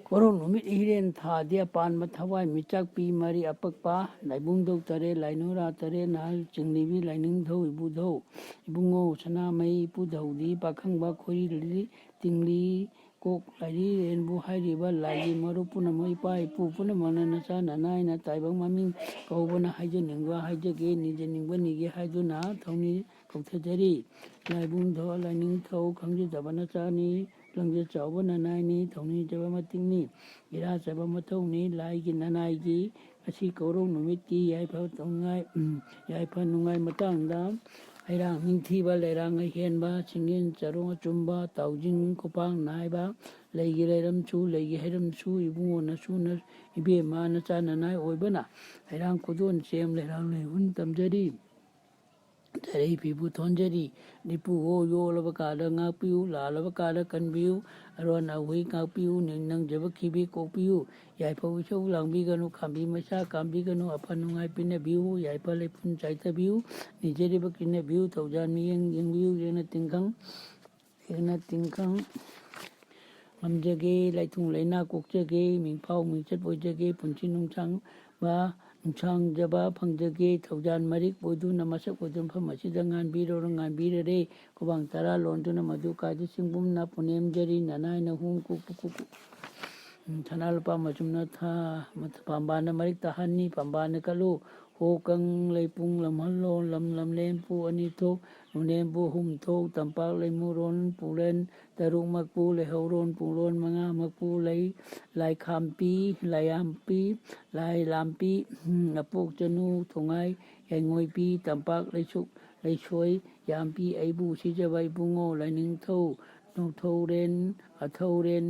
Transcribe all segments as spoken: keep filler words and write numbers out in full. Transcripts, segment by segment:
ꯀꯣꯔꯧ ꯅꯨꯃꯤꯠ ꯍꯤꯔꯦꯟ ꯊꯥꯗꯤ ꯑꯄꯥꯟꯕ ꯊꯋꯥꯏ ꯃꯤꯆꯥꯛꯄꯤ ꯃꯔꯤ ꯑꯄꯛꯄ ꯂꯥꯏꯕꯨꯡꯗꯧ ꯇꯔꯦꯠ ꯂꯥꯏꯅꯨꯔꯥ ꯇꯔꯦꯠꯅ ꯆꯤꯡꯂꯤꯕꯤ ꯂꯥꯏꯅꯤꯡꯊꯧ ꯏꯕꯨꯙꯧ ꯏꯕꯨꯡꯉꯣ ꯁꯅꯥꯃꯍꯤ ꯏꯄꯨ ꯙꯧꯗꯤ ꯄꯥꯈꯪꯕ ꯈꯣꯏꯔꯤ ꯂꯤꯂꯤ ꯇꯤꯡꯂꯤ ꯀꯣꯛ ꯂꯥꯏꯔꯤ ꯔꯦꯟꯕꯨ ꯍꯥꯏꯔꯤꯕ ꯂꯥꯏꯒꯤ ꯃꯔꯨꯞ ꯄꯨꯝꯅꯃꯛ ꯏꯄꯥ ꯏꯄꯨ ꯄꯨꯝꯅꯃꯛꯅ ꯅꯆꯥ ꯅꯅꯥꯏꯅ ꯇꯥꯏꯕꯪ ꯃꯃꯤꯡ ꯀꯧꯕꯅ ꯍꯥꯏꯖꯅꯤꯡꯕ ꯍꯥꯏꯖꯒꯦ ꯅꯤꯖꯅꯤꯡꯕ ꯅꯤꯒꯦ ꯍꯥꯏꯗꯨꯅ ꯊꯧꯅꯤ ꯀꯧꯊꯖꯔꯤ꯫ ꯂꯥꯏꯕꯨꯡꯊꯧ ꯂꯥꯏꯅꯤꯡꯊꯧ ꯈꯪꯖꯗꯕ ꯅꯆꯥꯅꯤ ꯂꯪꯖ ꯆꯥꯎꯕ ꯅꯅꯥꯏꯅꯤ ꯊꯧꯅꯤꯖꯕ ꯃꯇꯤꯛꯅꯤ ꯏꯔꯥ ꯆꯥꯏꯕ ꯃꯊꯧꯅꯤ ꯂꯥꯏꯒꯤ ꯅꯅꯥꯏꯒꯤ ꯉꯁꯤ ꯀꯧꯔꯧ ꯅꯨꯃꯤꯠꯀꯤ ꯌꯥꯏꯐ ꯅꯨꯡꯉꯥꯏ ꯌꯥꯏꯐ ꯅꯨꯡꯉꯥꯏ ꯃꯇꯥꯡꯗ ꯍꯩꯔꯥꯡ ꯅꯤꯡꯊꯤꯕ ꯂꯩꯔꯥꯡ ꯑꯍꯦꯟꯕ ꯆꯤꯡꯌꯦꯟ ꯆꯔꯣꯡ ꯑꯆꯨꯝꯕ ꯇꯥꯎꯖꯤꯡ ꯈꯨꯄꯥꯡ ꯅꯥꯏꯕ ꯂꯩꯒꯤ ꯂꯩꯔꯝꯁꯨ ꯂꯩꯒꯤ ꯍꯩꯔꯝꯁꯨ ꯏꯕꯨꯡꯉꯣ ꯅꯁꯨ ꯏꯕꯦꯝꯃ ꯅꯆꯥ ꯅꯅꯥꯏ ꯑꯣꯏꯕꯅ ꯍꯩꯔꯥꯡ ꯈꯨꯗꯣꯟ ꯆꯦꯝ ꯂꯩꯔꯥꯡ ꯂꯩꯍꯨꯟ ꯇꯝꯖꯔꯤ꯫ ꯆꯔꯩ ꯐꯤꯕꯨ ꯊꯣꯟꯖꯔꯤ꯫ ꯅꯤꯄꯨ ꯍꯣ ꯌꯣꯜꯂꯕ ꯀꯥꯗ ꯉꯥꯛꯄꯤꯌꯨ ꯂꯥꯜꯂꯕ ꯀꯥꯗ ꯀꯟꯕꯤꯌꯨ꯫ ꯑꯔꯣꯟ ꯑꯍꯨꯏ ꯉꯥꯛꯄꯤꯌꯨ ꯅꯪꯖꯕ ꯈꯤꯕꯤ ꯀꯣꯛꯄꯤꯌꯨ꯫ ꯌꯥꯏꯐꯧ ꯏꯁꯧ ꯂꯥꯡꯕꯤꯒꯅꯨ ꯈꯥꯝꯕꯤ ꯃꯩꯁꯥ ꯀꯥꯝꯕꯤꯒꯅꯨ ꯑꯐ ꯅꯨꯡꯉꯥꯏ ꯄꯤꯅꯕꯤꯌꯨ ꯌꯥꯏꯐ ꯂꯩꯄꯨꯟ ꯆꯥꯏꯊꯕꯤꯌꯨ꯫ ꯅꯤꯖꯔꯤꯕ ꯀꯤꯅꯕꯤꯌꯨ ꯊꯧꯖꯥꯟ ꯃꯤꯠꯌꯦꯡ ꯌꯦꯡꯕꯤꯌꯨ ꯌꯦꯡꯅ ꯇꯤꯡꯈꯪ ꯌꯦꯡꯅ ꯇꯤꯡꯈꯪ ꯉꯝꯖꯒꯦ ꯂꯥꯏꯊꯨꯡ ꯂꯩꯅꯥ ꯀꯣꯛꯆꯒꯦ ꯃꯤꯡꯐꯥꯎ ꯃꯤꯡꯆꯠ ꯑꯣꯏꯖꯒꯦ ꯄꯨꯟꯁꯤ ꯅꯨꯡꯁꯥꯡꯕ ꯅꯨꯡꯁꯥꯡꯖꯕ ꯐꯪꯖꯒꯦ ꯊꯧꯖꯥꯟ ꯃꯔꯤꯛ ꯑꯣꯏꯗꯨꯅ ꯃꯁꯛ ꯑꯣꯏꯗꯨꯅ ꯃꯐꯝ ꯑꯁꯤꯗ ꯉꯥꯟꯕꯤꯔꯣꯔ ꯉꯥꯟꯕꯤꯔꯔꯦ ꯈꯨꯕꯥꯡ ꯇꯔꯥ ꯂꯣꯟꯗꯨꯅ ꯃꯗꯨ ꯀꯥꯏꯗ ꯆꯤꯡꯒꯨꯝꯅ ꯄꯨꯅꯦꯝꯖꯔꯤ ꯅꯅꯥꯏꯅ ꯍꯨꯝ ꯀꯨꯛ ꯀꯨꯛ ꯀꯨꯛ ꯁꯅꯥ ꯂꯨꯄꯥ ꯃꯆꯨꯝꯅ ꯊꯥ ꯄꯥꯝꯕꯥꯅ ꯃꯔꯤꯛ ꯇꯥꯍꯟꯅꯤ ꯄꯥꯝꯕꯥꯅ ꯀꯠꯂꯨ ꯍꯣ ꯀꯪ ꯂꯩꯄꯨꯡ ꯂꯝꯍꯜꯂꯣ ꯂꯝ ꯂꯝꯂꯦꯟ ꯄꯨ ꯑꯅꯤ ꯊꯣꯛ ꯅꯨꯡꯂꯦꯟ ꯄꯨ ꯑꯍꯨꯝ ꯊꯣꯛ ꯇꯝꯄꯥꯛ ꯂꯩꯃꯨꯔꯣꯟ ꯄꯨꯂꯦꯟ ꯇꯔꯨꯛꯃꯛꯄꯨ ꯂꯩꯍꯧꯔꯣꯟ ꯄꯨꯡꯂꯣꯟ ꯃꯉꯥꯃꯛꯄꯨ ꯂꯩ ꯂꯥꯏꯈꯥꯝꯄꯤ ꯂꯥꯏꯌꯥꯝꯄꯤ ꯂꯥꯏ ꯂꯥꯝꯄꯤ ꯑꯄꯣꯛ ꯆꯅꯨ ꯊꯣꯡꯉꯥꯏ ꯌꯥꯏꯉꯣꯏꯄꯤ ꯇꯝꯄꯥꯛ ꯂꯩꯁꯨꯛ ꯂꯩꯁꯣꯏ ꯌꯥꯝꯄꯤ ꯑꯩꯕꯨ ꯁꯤꯖꯕ ꯏꯕꯨꯡꯉꯣ ꯂꯥꯏꯅꯤꯡꯊꯧ ꯅꯧꯊꯧꯔꯦꯟ ꯑꯊꯧꯔꯦꯟ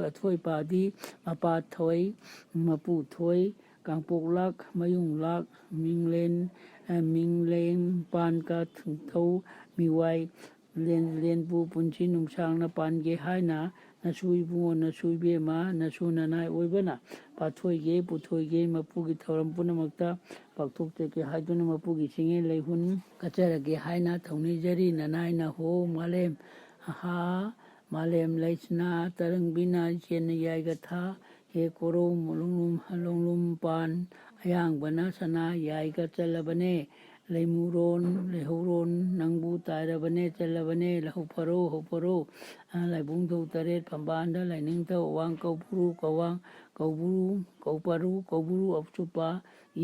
ꯑꯊꯣꯏꯄꯥꯗꯤ ꯃꯄꯥ ꯊꯣꯏ ꯃꯄꯨ ꯊꯣꯏ ꯀꯥꯡꯄꯣꯛꯂꯥꯛ ꯃꯌꯨꯡꯂꯥꯛ ꯃꯤꯡꯂꯦꯟ ꯃꯤꯡꯂꯦꯟ ꯄꯥꯟꯀ ꯊꯧ ꯃꯤꯋꯥꯏ ꯂꯦꯟꯕꯨ ꯄꯨꯟꯁꯤ ꯅꯨꯡꯁꯥꯡꯅ ꯄꯥꯟꯒꯦ ꯍꯥꯏꯅ ꯅꯁꯨ ꯏꯕꯨꯡꯉꯣ ꯅꯁꯨ ꯏꯕꯦꯝꯃ ꯅꯁꯨ ꯅꯅꯥꯏ ꯑꯣꯏꯕꯅ ꯄꯥꯊꯣꯏꯒꯦ ꯄꯨꯊꯣꯏꯒꯦ ꯃꯄꯨꯒꯤ ꯊꯧꯔꯝ ꯄꯨꯝꯅꯃꯛꯇ ꯄꯥꯡꯊꯣꯛꯆꯒꯦ ꯍꯥꯏꯗꯨꯅ ꯃꯄꯨꯒꯤ ꯆꯤꯡꯌꯦꯟ ꯂꯩꯍꯨꯟ ꯀꯠꯆꯔꯒꯦ ꯍꯥꯏꯅ ꯊꯧꯅꯤꯖꯔꯤ ꯅꯅꯥꯏꯅ ꯍꯣ ꯃꯥꯂꯦꯝ ꯍꯥ ꯃꯥꯂꯦꯝ ꯂꯩꯁꯅꯥ ꯇꯔꯪꯕꯤꯅ ꯏꯆꯦꯟꯅ ꯌꯥꯏꯒ ꯊꯥ꯫ ꯍꯦ ꯀꯣꯔꯧ ꯂꯣꯡꯂꯨꯝ ꯂꯣꯡꯂꯨꯝ ꯄꯥꯟ ꯑꯌꯥꯡꯕꯅ ꯁꯅꯥ ꯌꯥꯏꯒ ꯆꯜꯂꯕꯅꯦ꯫ ꯂꯩꯃꯨꯔꯣꯟ ꯂꯩꯍꯧꯔꯣꯟ ꯅꯪꯕꯨ ꯇꯥꯏꯔꯕꯅꯦ ꯆꯜꯂꯕꯅꯦ꯫ ꯂꯧ ꯐꯔꯣ ꯍꯧ ꯐꯔꯣ꯫ ꯂꯥꯏꯕꯨꯡꯊꯧ ꯇꯔꯦꯠ ꯐꯝꯕꯥꯜꯗ ꯂꯥꯏꯅꯤꯡꯊꯧ ꯋꯥꯡ ꯀꯧꯕ꯭ꯔꯨ ꯀꯋꯥꯡ ꯀꯧꯕ꯭ꯔꯨ ꯀꯧꯄꯔꯨ ꯀꯧꯕ꯭ꯔꯨ ꯑꯆꯨꯞꯄ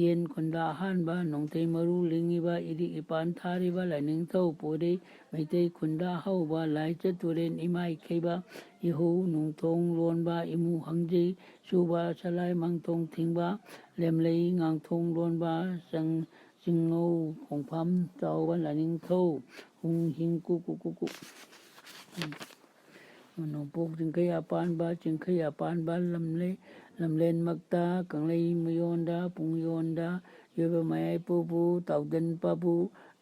ꯌꯦꯟ ꯈꯨꯟꯗ ꯑꯍꯥꯟꯕ ꯅꯣꯡꯊꯩ ꯃꯔꯨ ꯂꯤꯡꯉꯤꯕ ꯏꯔꯤꯛ ꯏꯄꯥꯟ ꯊꯥꯔꯤꯕ ꯂꯥꯏꯅꯤꯡꯊꯧ ꯄꯣꯏꯔꯩ ꯃꯩꯇꯩ ꯈꯨꯟꯗ ꯍꯧꯕ ꯂꯥꯏꯆꯠ ꯇꯨꯔꯦꯟ ꯏꯃꯥꯏ ꯀꯩꯕ ꯏꯍꯧ ꯅꯨꯡꯊꯣꯡ ꯂꯣꯟꯕ ꯏꯃꯨ ꯍꯪꯖꯩ ꯆꯨꯕ ꯁꯂꯥꯏ ꯃꯥꯡꯊꯣꯡ ꯊꯤꯡꯕ ꯂꯦꯝꯂꯩ ꯉꯥꯡꯊꯣꯡ ꯂꯣꯟꯕ ꯆꯪ ꯆꯤꯡꯉꯧ ꯈꯣꯡꯐꯝ ꯆꯥꯎꯕ ꯂꯥꯏꯅꯤꯡꯊꯧ ꯍꯨꯡ ꯍꯤꯡ ꯀꯨ ꯀꯨ ꯀꯨ ꯀꯨ꯫ ꯅꯣꯡꯄꯣꯛ ꯆꯤꯡꯈꯩ ꯑꯄꯥꯟꯕ ꯆꯤꯡꯈꯩ ꯑꯄꯥꯟꯕ ꯂꯝꯂꯦ ꯂꯝꯂꯦꯟꯃꯛꯇ ꯀꯪꯂꯩ ꯃꯌꯣꯟꯗ ꯄꯨꯡꯌꯣꯟꯗ ꯌꯣꯏꯕ ꯃꯌꯥꯏ ꯄꯨꯕꯨ ꯇꯥꯎꯗꯟ ꯄꯥꯕꯨ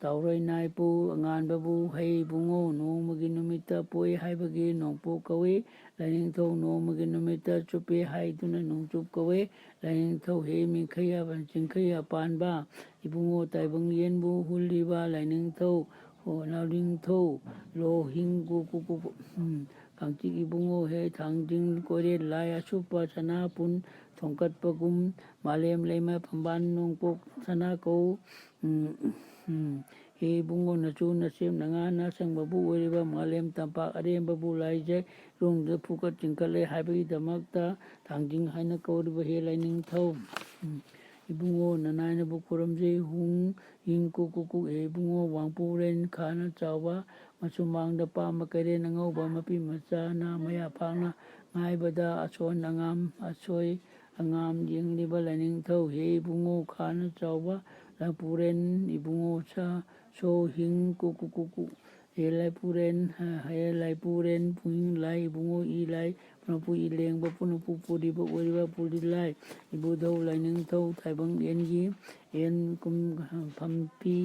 ꯇꯥꯎꯔꯣꯏ ꯅꯥꯏꯄꯨ ꯑꯉꯥꯟꯕꯕꯨ ꯍꯩ ꯏꯕꯨꯡꯉꯣ ꯅꯣꯡꯃꯒꯤ ꯅꯨꯃꯤꯠꯇ ꯄꯣꯛꯏ ꯍꯥꯏꯕꯒꯤ ꯅꯣꯡꯄꯣꯛ ꯀꯧꯏ꯫ ꯂꯥꯏꯅꯤꯡꯊꯧ ꯅꯣꯡꯃꯒꯤ ꯅꯨꯃꯤꯠꯇ ꯆꯨꯞꯄꯦ ꯍꯥꯏꯗꯨꯅ ꯅꯣꯡꯆꯨꯞ ꯀꯧꯏ꯫ ꯂꯥꯏꯅꯤꯡꯊꯧ ꯍꯦ ꯃꯤꯡꯈꯩ ꯆꯤꯡꯈꯩ ꯑꯄꯥꯟꯕ ꯏꯕꯨꯡꯉꯣ ꯇꯥꯏꯕꯪ ꯌꯦꯟꯕꯨ ꯍꯨꯜꯂꯤꯕ ꯂꯥꯏꯅꯤꯡꯊꯧ ꯂꯥꯏꯅꯤꯡꯊꯧ ꯂꯣꯍꯤꯡ ꯀꯨ ꯀꯨ ꯀꯨ ꯀꯨ꯫ ꯀꯥꯡꯆꯤꯛ ꯏꯕꯨꯡꯉꯣ ꯍꯦ ꯊꯥꯡꯖꯤꯡ ꯀꯣꯏꯔꯦꯜ ꯂꯥꯏ ꯑꯁꯨꯞꯄ ꯁꯅꯥꯄꯨꯟ ꯊꯣꯡꯀꯠꯄꯒꯨꯝ ꯃꯥꯂꯦꯝ ꯂꯩꯃ ꯐꯝꯕꯥꯜ ꯅꯣꯡꯄꯣꯛ ꯁꯅꯥ ꯀꯧ꯫ ꯍꯦ ꯏꯕꯨꯡꯉꯣ ꯅꯆꯨ ꯅꯁꯦꯞ ꯅꯉꯥ ꯅꯁꯪꯕꯕꯨ ꯑꯣꯏꯔꯤꯕ ꯃꯥꯂꯦꯝ ꯇꯝꯄꯥꯛ ꯑꯔꯦꯝꯕꯕꯨ ꯂꯥꯏꯖꯩ ꯔꯣꯝꯗ ꯐꯨꯀꯠ ꯆꯤꯡꯈꯠꯂꯦ ꯍꯥꯏꯕꯒꯤꯗꯃꯛꯇ ꯊꯥꯡꯖꯤꯡ ꯍꯥꯏꯅ ꯀꯧꯔꯤꯕ ꯍꯦ ꯂꯥꯏꯅꯤꯡꯊꯧ꯫ ꯏꯕꯨꯡꯉꯣ ꯅꯅꯥꯏꯅꯕꯨ ꯈꯨꯔꯨꯝꯖꯩ ꯍꯨꯡ ꯍꯤꯡ ꯀꯨ ꯀꯨ ꯀꯨ꯫ ꯍꯦ ꯏꯕꯨꯡꯉꯣ ꯋꯥꯡꯄꯨꯔꯦꯟ ꯈꯥꯅ ꯆꯥꯎꯕ ꯃꯁꯨꯃꯥꯡꯗ ꯄꯥꯝꯕ ꯀꯩꯔꯦꯟ ꯑꯉꯧꯕ ꯃꯄꯤ ꯃꯆꯥꯅ ꯃꯌꯥ ꯐꯥꯛꯅ ꯉꯥꯏꯕꯗ ꯑꯁꯣꯟ ꯑꯉꯥꯝ ꯑꯁꯣꯏ ꯑꯉꯥꯝ ꯌꯦꯡꯂꯤꯕ ꯂꯥꯏꯅꯤꯡꯊꯧ꯫ ꯍꯦ ꯏꯕꯨꯡꯉꯣ ꯈꯥꯅ ꯆꯥꯎꯕ ꯂꯥꯡꯄꯨꯔꯦꯟ ꯏꯕꯨꯡꯉꯣ ꯁꯥ ꯁꯣ ꯍꯤꯡ ꯀꯨ ꯀꯨ ꯀꯨ ꯀꯨ꯫ ꯍꯦ ꯂꯥꯏꯄꯨꯔꯦꯟ ꯍꯦ ꯂꯥꯏꯄꯨꯔꯦꯟ ꯄꯨꯡ ꯂꯥꯏ ꯏꯕꯨꯡꯉꯣ ꯏ ꯂꯥꯏ ꯄꯨꯅꯄꯨ ꯏꯂꯦꯡꯕ ꯄꯨꯅꯄꯨ ꯄꯨꯔꯤꯕ ꯑꯣꯏꯔꯤꯕ ꯄꯨꯔꯤ ꯂꯥꯏ ꯏꯕꯨꯙꯧ ꯂꯥꯏꯅꯤꯡꯊꯧ ꯊꯥꯏꯕꯪ ꯌꯦꯟꯒꯤ ꯌꯦꯟ ꯀꯨꯝ ꯐꯝꯄꯤ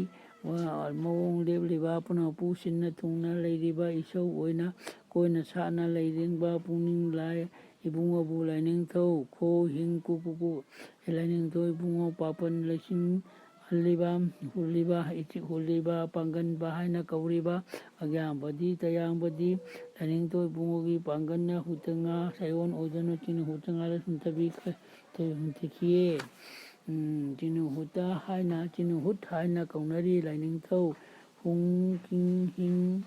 ꯃꯑꯣꯡ ꯂꯦꯞꯂꯤꯕ ꯄꯨꯝꯅꯃꯛꯄꯨ ꯁꯤꯟꯅ ꯊꯨꯡꯅ ꯂꯩꯔꯤꯕ ꯏꯁꯧ ꯑꯣꯏꯅ ꯀꯣꯏꯅ ꯁꯥꯠꯅ ꯂꯩꯔꯤꯕ ꯄꯨꯛꯅꯤꯡ ꯂꯥꯏ ꯏꯕꯨꯡꯉꯣꯕꯨ ꯂꯥꯏꯅꯤꯡꯊꯧ ꯈꯣ ꯍꯤꯡ ꯀꯨ ꯀꯨ ꯀꯨ꯫ ꯂꯥꯏꯅꯤꯡꯊꯧ ꯏꯕꯨꯡꯉꯣ ꯄꯥꯄꯟ ꯂꯩꯁꯤꯡ ꯍꯨꯜꯂꯤꯕ, ꯍꯨꯜꯂꯤꯕ, ꯏꯆꯤꯛ ꯍꯨꯜꯂꯤꯕ, ꯄꯥꯡꯒꯟꯕ ꯍꯥꯏꯅ ꯀꯧꯔꯤꯕ, ꯑꯌꯥꯝꯕꯗꯤ, ꯇꯌꯥꯝꯕꯗꯤ, ꯂꯥꯏꯅꯤꯡꯊꯧ ꯏꯕꯨꯡꯉꯣꯒꯤ ꯄꯥꯡꯒꯜꯅ ꯍꯨꯠꯇ ꯉꯥ ꯁꯥꯏꯑꯣꯟ ꯑꯣꯏꯗꯨꯅ ꯆꯤꯡ ꯍꯨꯠꯇ ꯉꯥꯗ ꯍꯨꯟꯊꯕꯤ-, ꯍꯨꯟꯊꯈꯤꯌꯦ꯫ ꯎꯝ, ꯆꯤꯡ ꯍꯨꯠꯇ ꯍꯥꯏꯅ, ꯆꯤꯡ ꯍꯨꯠ ꯍꯥꯏꯅ ꯀꯧꯅꯔꯤ ꯂꯥꯏꯅꯤꯡꯊꯧ꯫ ꯍꯨꯡ, ꯀꯤꯡ, ꯍꯤꯡ,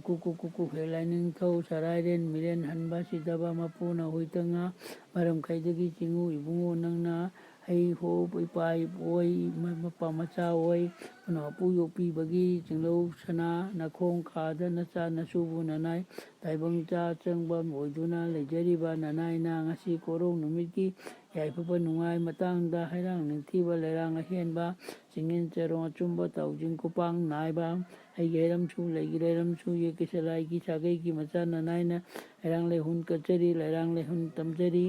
ꯀꯨꯀꯨ, ꯀꯨꯀꯨ ꯍꯦꯛ ꯂꯥꯏꯅꯤꯡꯊꯧ, ꯁꯔꯥꯏꯔꯦꯟ, ꯃꯤꯔꯦꯟ ꯍꯟꯕ ꯁꯤꯗꯕ ꯃꯄꯨꯅ ꯍꯨꯏꯇ ꯉꯥ ꯃꯔꯝꯈꯩꯗꯒꯤ ꯆꯤꯡꯉꯨ ꯏꯕꯨꯡꯉꯣ ꯅꯪꯅ ꯍꯩ ꯍꯣ ꯏꯄꯥ ꯏꯄꯣꯏ ꯃ-, ꯃꯄꯥ ꯃꯆꯥ ꯑꯣꯏ ꯃꯄꯨ ꯌꯣꯛꯄꯤꯕꯒꯤ ꯆꯤꯡꯂꯧ ꯁꯅꯥ ꯅꯈꯣꯡ ꯈꯥꯗ ꯅꯆꯥ ꯅꯁꯨꯕꯨ ꯅꯅꯥꯏ ꯇꯥꯏꯕꯪ ꯆꯥ ꯆꯪꯕ ꯑꯣꯏꯗꯨꯅ ꯂꯩꯖꯔꯤꯕ ꯅꯅꯥꯏꯅ ꯉꯁꯤ ꯀꯣꯔꯧ ꯅꯨꯃꯤꯠꯀꯤ ꯌꯥꯏꯐꯕ ꯅꯨꯡꯉꯥꯏ ꯃꯇꯥꯡꯗ ꯍꯩꯔꯥꯡ ꯅꯤꯡꯊꯤꯕ ꯂꯩꯔꯥꯡ ꯑꯍꯦꯟꯕ ꯆꯤꯡꯌꯦꯟ ꯆꯔꯣꯡ ꯑꯆꯨꯝꯕ ꯇꯥꯎꯖꯤꯡ ꯈꯨꯄꯥꯡ ꯅꯥꯏꯕ ꯍꯩꯒꯤ ꯍꯩꯔꯝꯁꯨ ꯂꯩꯒꯤ ꯂꯩꯔꯝꯁꯨ ꯌꯦꯛꯀꯤ ꯁꯂꯥꯏꯒꯤ ꯁꯥꯒꯩꯒꯤ ꯃꯆꯥ ꯅꯅꯥꯏꯅ ꯍꯩꯔꯥꯡ ꯂꯩꯍꯨꯟ ꯀꯠꯆꯔꯤ ꯂꯩꯔꯥꯡ ꯂꯩꯍꯨꯟ ꯇꯝꯖꯔꯤ꯫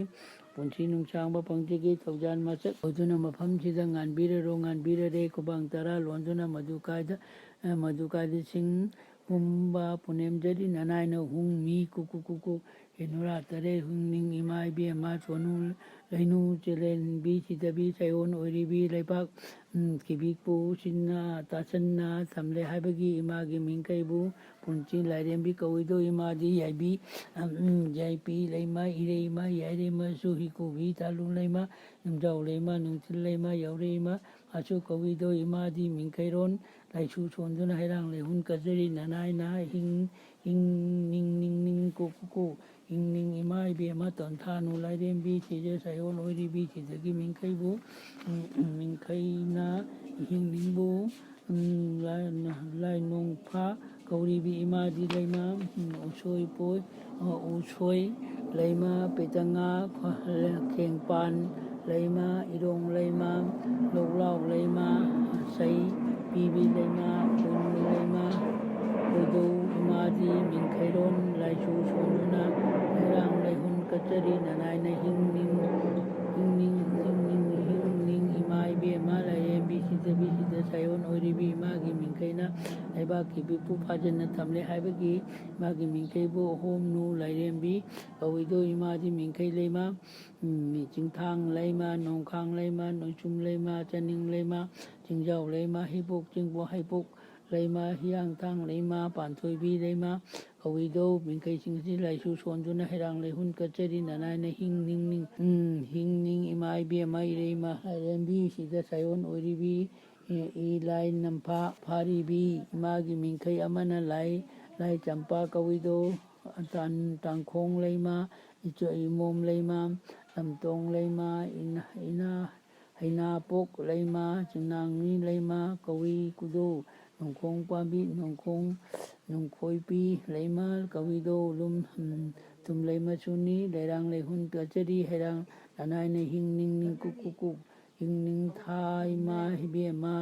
ꯄꯨꯟꯁꯤ ꯅꯨꯡꯁꯥꯡꯕ ꯐꯪꯖꯒꯦ ꯊꯧꯖꯥꯜ ꯃꯁꯛ ꯑꯣꯏꯗꯨꯅ ꯃꯐꯝꯁꯤꯗ ꯉꯥꯟꯕꯤꯔꯔꯣ ꯉꯥꯟꯕꯤꯔꯔꯦ ꯈꯨꯕꯥꯡ ꯇꯔꯥ ꯂꯣꯟꯗꯨꯅ ꯃꯗꯨ ꯀꯥꯏꯗ, ꯃꯗꯨ ꯀꯥꯏꯗ ꯁꯤꯡ ꯄꯨꯝꯕ ꯄꯨꯅꯦꯝꯖꯔꯤ ꯅꯅꯥꯏꯅ ꯍꯨꯡ ꯃꯤ ꯀꯨꯀꯨ ꯀꯨꯀꯨ ꯍꯦꯅꯨꯔꯥ ꯇꯔꯦꯠ ꯍꯨꯡ ꯅꯤꯡ ꯏꯃꯥ ꯏꯕꯦꯝꯃ ꯁꯣꯅꯨ ꯂꯩꯅꯨ ꯆꯦꯂꯦꯟꯕꯤ ꯁꯤꯗꯕꯤ ꯁꯥꯏꯑꯣꯟ ꯑꯣꯏꯔꯤꯕꯤ ꯂꯩꯕꯥꯛ ꯎꯝ, ꯀꯤꯕꯤꯛꯄꯨ ꯁꯤꯟꯅ ꯇꯥꯁꯟꯅ ꯊꯝꯂꯦ ꯍꯥꯏꯕꯒꯤ ꯏꯃꯥꯒꯤ ꯃꯤꯡꯈꯩꯕꯨ ꯄꯨꯟꯁꯤ ꯂꯥꯏꯔꯦꯝꯕꯤ ꯀꯧꯏꯗꯣ ꯏꯃꯥꯗꯤ ꯌꯥꯏꯕꯤ, ꯎꯝ, ꯌꯥꯏꯄꯤ ꯂꯩꯃ, ꯏꯔꯩꯃ, ꯌꯥꯏꯔꯩꯃ, ꯁꯨꯍꯤꯀꯨꯕꯤ, ꯇꯥꯂꯨ ꯂꯩꯃ, ꯅꯨꯡꯖꯥꯎ ꯂꯩꯃ, ꯅꯨꯡꯊꯤꯜ ꯂꯩꯃ, ꯌꯥꯎꯔꯩꯃ, ꯑꯁꯨ ꯀꯧꯏꯗꯣ ꯏꯃꯥꯗꯤ ꯃꯤꯡꯈꯩꯔꯣꯟ ꯂꯥꯏꯁꯨ ꯁꯣꯟꯗꯨꯅ ꯍꯩꯔꯥꯡ ꯂꯩꯍꯨꯟ ꯀꯠꯆꯔꯤ ꯅꯅꯥꯏꯅ ꯍꯤꯡ, ꯍꯤꯡ, ꯅꯤꯡ, ꯅꯤꯡ, ꯅꯤꯡ, ꯀꯨ, ꯀꯨ, ꯀꯨ, ꯍꯤꯡ, ꯅꯤꯡ, ꯏꯃꯥ ꯏꯕꯦꯝꯃ ꯇꯣꯟꯊꯥꯅꯨ ꯂꯥꯏꯔꯦꯝꯕꯤ ꯁꯤꯗ ꯁꯥꯏꯑꯣꯟ ꯑꯣꯏꯔꯤꯕꯤ ꯁꯤꯗꯒꯤ ꯃꯤꯡꯈꯩꯕꯨ, ꯎꯝ, ꯎꯝ, ꯃꯤꯡꯈꯩꯅ ꯍꯤꯡꯅꯤꯡꯕꯨ, ꯎꯝ, ꯂꯥꯏ-, ꯂꯥꯏꯅꯣꯡꯐꯥ ꯀꯧꯔꯤꯕꯤ ꯏꯃꯥꯗꯤ ꯂꯩꯃ, ꯎꯝ, ꯎꯁꯣꯏ ꯄꯣꯏ, ꯑ, ꯎꯁꯣꯏ ꯂꯩꯃ, ꯄꯦꯇꯉꯥ, ꯈ-, ꯈꯦꯡꯄꯥꯟ ꯂꯩꯃ, ꯏꯔꯣꯡ ꯂꯩꯃ, ꯂꯧꯂꯥꯎ ꯂꯩꯃ, ꯁꯩ ꯄꯤꯕꯤ ꯂꯩꯃ, ꯄꯨꯟꯕꯤ ꯂꯩꯃ, ꯀꯣꯏꯗꯧ ꯏꯃꯥꯗꯤ ꯃꯤꯡꯈꯩꯔꯣꯟ ꯂꯥꯏꯁꯨ ꯁꯣꯟꯗꯨꯅ ꯂꯩꯔꯥꯡ ꯂꯩꯍꯨꯟ ꯀꯠꯆꯔꯤ ꯅꯅꯥꯏꯅ ꯍꯤꯡ ꯅꯤꯡ, ꯍꯤꯡ ꯅꯤꯡ, ꯍꯤꯡ ꯅꯤꯡ, ꯍꯤꯡ ꯅꯤꯡ ꯏꯃꯥ ꯏꯕꯦꯝꯃ ꯂꯥꯏꯔꯦꯝꯕꯤ ꯁꯤꯗ ꯁꯤꯗ ꯁꯥꯏꯑꯣꯟ ꯑꯣꯏꯔꯤꯕꯤ ꯏꯃꯥꯒꯤ ꯃꯤꯡꯈꯩꯅ ꯂꯩꯕꯥꯛꯀꯤ ꯕꯤꯄꯨ ꯐꯥꯖꯤꯟꯅ ꯊꯝꯂꯦ ꯍꯥꯏꯕꯒꯤ ꯏꯃꯥꯒꯤ ꯃꯤꯡꯈꯩꯕꯨ ꯍꯣꯝꯅꯨ ꯂꯥꯏꯔꯦꯝꯕꯤ ꯀꯧꯏꯗꯣ꯫ ꯏꯃꯥꯗꯤ ꯃꯤꯡꯈꯩ ꯂꯩꯃ, ꯎꯝ, ꯆꯤꯡꯊꯥꯡ ꯂꯩꯃ, ꯅꯣꯡꯈꯥꯡ ꯂꯩꯃ, ꯅꯣꯏꯆꯨꯝ ꯂꯩꯃ, ꯆꯅꯤꯡ ꯂꯩꯃ, ꯆꯤꯡꯖꯥꯎ ꯂꯩꯃ, ꯍꯩꯕꯣꯛ ꯆꯤꯡꯕꯣ ꯍꯩꯕꯣꯛ ꯂꯩꯃ, ꯍꯤꯌꯥꯡꯊꯥꯡ ꯂꯩꯃ, ꯄꯥꯟꯊꯣꯏꯕꯤ ꯂꯩꯃ ꯀꯧꯏꯗꯧ꯫ ꯃꯤꯡꯈꯩꯁꯤꯡ ꯑꯁꯤ ꯂꯥꯏꯁꯨ ꯁꯣꯟꯗꯨꯅ ꯍꯩꯔꯥꯡ ꯂꯩꯍꯨꯟ ꯀꯠꯆꯔꯤ꯫ ꯅꯅꯥꯏꯅ ꯍꯤꯡ ꯅꯤꯡ ꯅꯤꯡ, ꯎꯝ, ꯍꯤꯡ ꯅꯤꯡ ꯏꯃꯥ ꯏꯕꯦꯝꯃ ꯏꯔꯩꯃ ꯂꯥꯏꯔꯦꯝꯕꯤ ꯁꯤꯗ ꯁꯥꯏꯑꯣꯟ ꯑꯣꯏꯔꯤꯕꯤ, ꯏ-, ꯏ ꯂꯥꯏ ꯅꯝꯐꯥ ꯐꯥꯔꯤꯕꯤ꯫ ꯏꯃꯥꯒꯤ ꯃꯤꯡꯈꯩ ꯑꯃꯅ ꯂꯥꯏ, ꯂꯥꯏ ꯆꯝꯄꯥ ꯀꯧꯏꯗꯧ꯫ ꯇꯥꯟ-, ꯇꯥꯡꯈꯣꯡ ꯂꯩꯃ, ꯏꯆꯣ-, ꯏꯃꯣꯝ ꯂꯩꯃ, ꯂꯝꯇꯣꯡ ꯂꯩꯃ, ꯏꯅ-, ꯏꯅ-, ꯍꯩꯅꯥꯄꯣꯛ ꯂꯩꯃ, ꯆꯤꯡꯅꯥꯡꯅꯤ ꯂꯩꯃ ꯀꯧꯏ ꯀꯨꯗꯧ꯫ ꯅꯣꯡꯈꯣꯡ ꯄꯥꯝꯕꯤ, ꯅꯣꯡꯈꯣꯡ, ꯅꯣꯡꯈꯣꯏꯄꯤ ꯂꯩꯃ ꯀꯧꯏꯗꯧ꯫ ꯂꯨꯝ, ꯎꯝ, ꯊꯨꯝ ꯂꯩꯃꯁꯨꯅꯤ꯫ ꯂꯩꯔꯥꯡ ꯂꯩꯍꯨꯟ ꯀꯠꯆꯔꯤ꯫ ꯍꯩꯔꯥꯡ ꯅꯅꯥꯏꯅ ꯍꯤꯡ ꯅꯤꯡ ꯅꯤꯡ ꯀꯨꯛ ꯀꯨꯛ ꯀꯨꯛ꯫ ꯍꯤꯡ ꯅꯤꯡ ꯊꯥ ꯏꯃꯥ ꯏꯕꯦꯝꯃ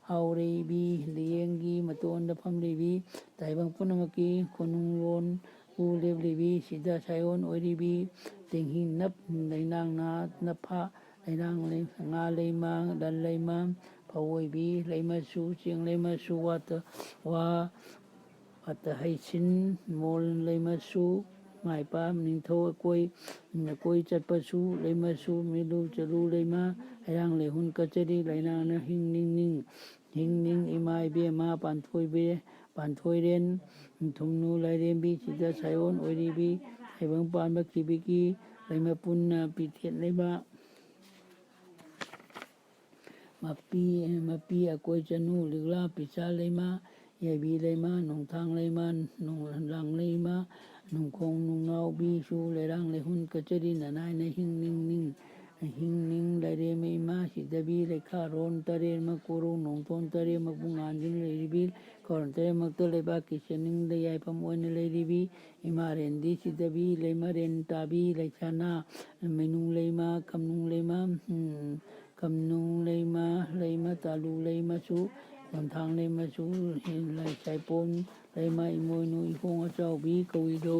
ꯍꯥꯎꯔꯩꯕꯤ ꯂꯤꯌꯦꯡꯒꯤ ꯃꯇꯣꯟꯗ ꯐꯝꯂꯤꯕꯤ ꯇꯥꯏꯕꯪ ꯄꯨꯝꯅꯃꯛꯀꯤ ꯀꯣꯅꯨꯡꯂꯣꯟ ꯎ ꯂꯦꯞꯂꯤꯕꯤ ꯁꯤꯗ ꯁꯥꯏꯑꯣꯟ ꯑꯣꯏꯔꯤꯕꯤ ꯇꯦꯡꯍꯤ ꯅꯞ ꯂꯩꯅꯥꯡꯅ ꯅꯐꯥ ꯂꯩꯅꯥꯡ ꯂꯩ-, ꯉꯥ ꯂꯩꯃ ꯂꯟ ꯂꯩꯃ ꯐꯧ ꯑꯣꯏꯕꯤ ꯂꯩꯃꯁꯨ ꯆꯦꯡ ꯂꯩꯃꯁꯨ ꯋꯥꯇ-, ꯋꯥ ꯋꯥꯇ ꯍꯩꯁꯤꯟ ꯃꯣꯜ ꯂꯩꯃꯁꯨ ꯃꯥꯏꯄꯥ ꯅꯤꯡꯊꯧ ꯑꯀꯣꯏ, ꯑꯀꯣꯏ ꯆꯠꯄꯁꯨ ꯂꯩꯃꯁꯨ ꯃꯤꯂꯨ ꯆꯔꯨ ꯂꯩꯃ ꯍꯩꯔꯥꯡ ꯂꯩꯍꯨꯟ ꯀꯆꯔꯤ ꯂꯩꯅꯥꯡꯅ ꯍꯤꯡ ꯅꯤꯡ ꯅꯤꯡ ꯍꯤꯡ ꯅꯤꯡ ꯏꯃꯥ ꯏꯕꯦꯝꯃ ꯄꯥꯟꯊꯣꯏꯕꯤ ꯄꯥꯟꯊꯣꯏꯔꯦꯟ ꯊꯨꯝꯅꯨ ꯂꯥꯏꯔꯦꯝꯕꯤ ꯁꯤꯗ ꯁꯥꯏꯑꯣꯟ ꯑꯣꯏꯔꯤꯕꯤ ꯇꯥꯏꯕꯪ ꯄꯥꯟꯕ ꯀꯤꯕꯤꯀꯤ ꯂꯩꯃ ꯄꯨꯟꯅ ꯄꯤꯊꯦꯠ ꯂꯩꯃ ꯃꯄꯤ, ꯃꯄꯤ ꯑꯀꯣꯏ ꯆꯅꯨ ꯂꯤꯛꯂꯥ ꯄꯤꯆꯥ ꯂꯩꯃ ꯌꯥꯏꯕꯤ ꯂꯩꯃ ꯅꯣꯡꯊꯥꯡ ꯂꯩꯃ ꯅꯣꯡꯂꯥꯡ ꯂꯩꯃ ꯅꯣꯡꯈꯣꯡ ꯅꯨꯡꯅꯥꯎꯕꯤꯁꯨ ꯂꯩꯔꯥꯡ ꯂꯩꯍꯨꯟ ꯀꯆꯔꯤ ꯅꯅꯥꯏꯅ ꯍꯤꯡ ꯅꯤꯡ ꯅꯤꯡ ꯍꯤꯡ ꯅꯤꯡ ꯂꯥꯏꯔꯦꯝ ꯏꯃꯥ ꯁꯤꯗꯕꯤ ꯂꯩꯈꯥꯔꯣꯟ ꯇꯔꯦꯠꯃꯛ ꯀꯣꯔꯧ ꯅꯣꯡꯊꯣꯟ ꯇꯔꯦꯠꯃꯛꯄꯨ ꯉꯥꯟꯗꯨꯅ ꯂꯩꯔꯤꯕꯤ ꯈꯣꯔꯣꯟ ꯇꯔꯦꯠꯃꯛꯇ ꯂꯩꯕꯥꯛꯀꯤ ꯆꯦꯅꯤꯡꯗ ꯌꯥꯏꯐꯝ ꯑꯣꯏꯅ ꯂꯩꯔꯤꯕꯤ ꯏꯃꯥꯔꯦꯟꯗꯤ ꯁꯤꯗꯕꯤ ꯂꯩꯃꯔꯦꯟ ꯇꯥꯕꯤ ꯂꯩꯁꯥꯅꯥ ꯃꯩꯅꯨꯡ ꯂꯩꯃ ꯀꯝꯅꯨꯡ ꯂꯩꯃ ꯎꯝ, ꯀꯝꯅꯨꯡ ꯂꯩꯃ ꯂꯩꯃ ꯇꯥꯂꯨ ꯂꯩꯃꯁꯨ ꯃꯣꯟꯊꯥꯡ ꯂꯩꯃꯁꯨ ꯂꯩꯁꯥꯏꯄꯣꯟ ꯂꯩꯃ ꯏꯃꯣꯏꯅꯨ ꯏꯈꯣꯡ ꯑꯆꯥꯎꯕꯤ ꯀꯧꯏꯗꯣ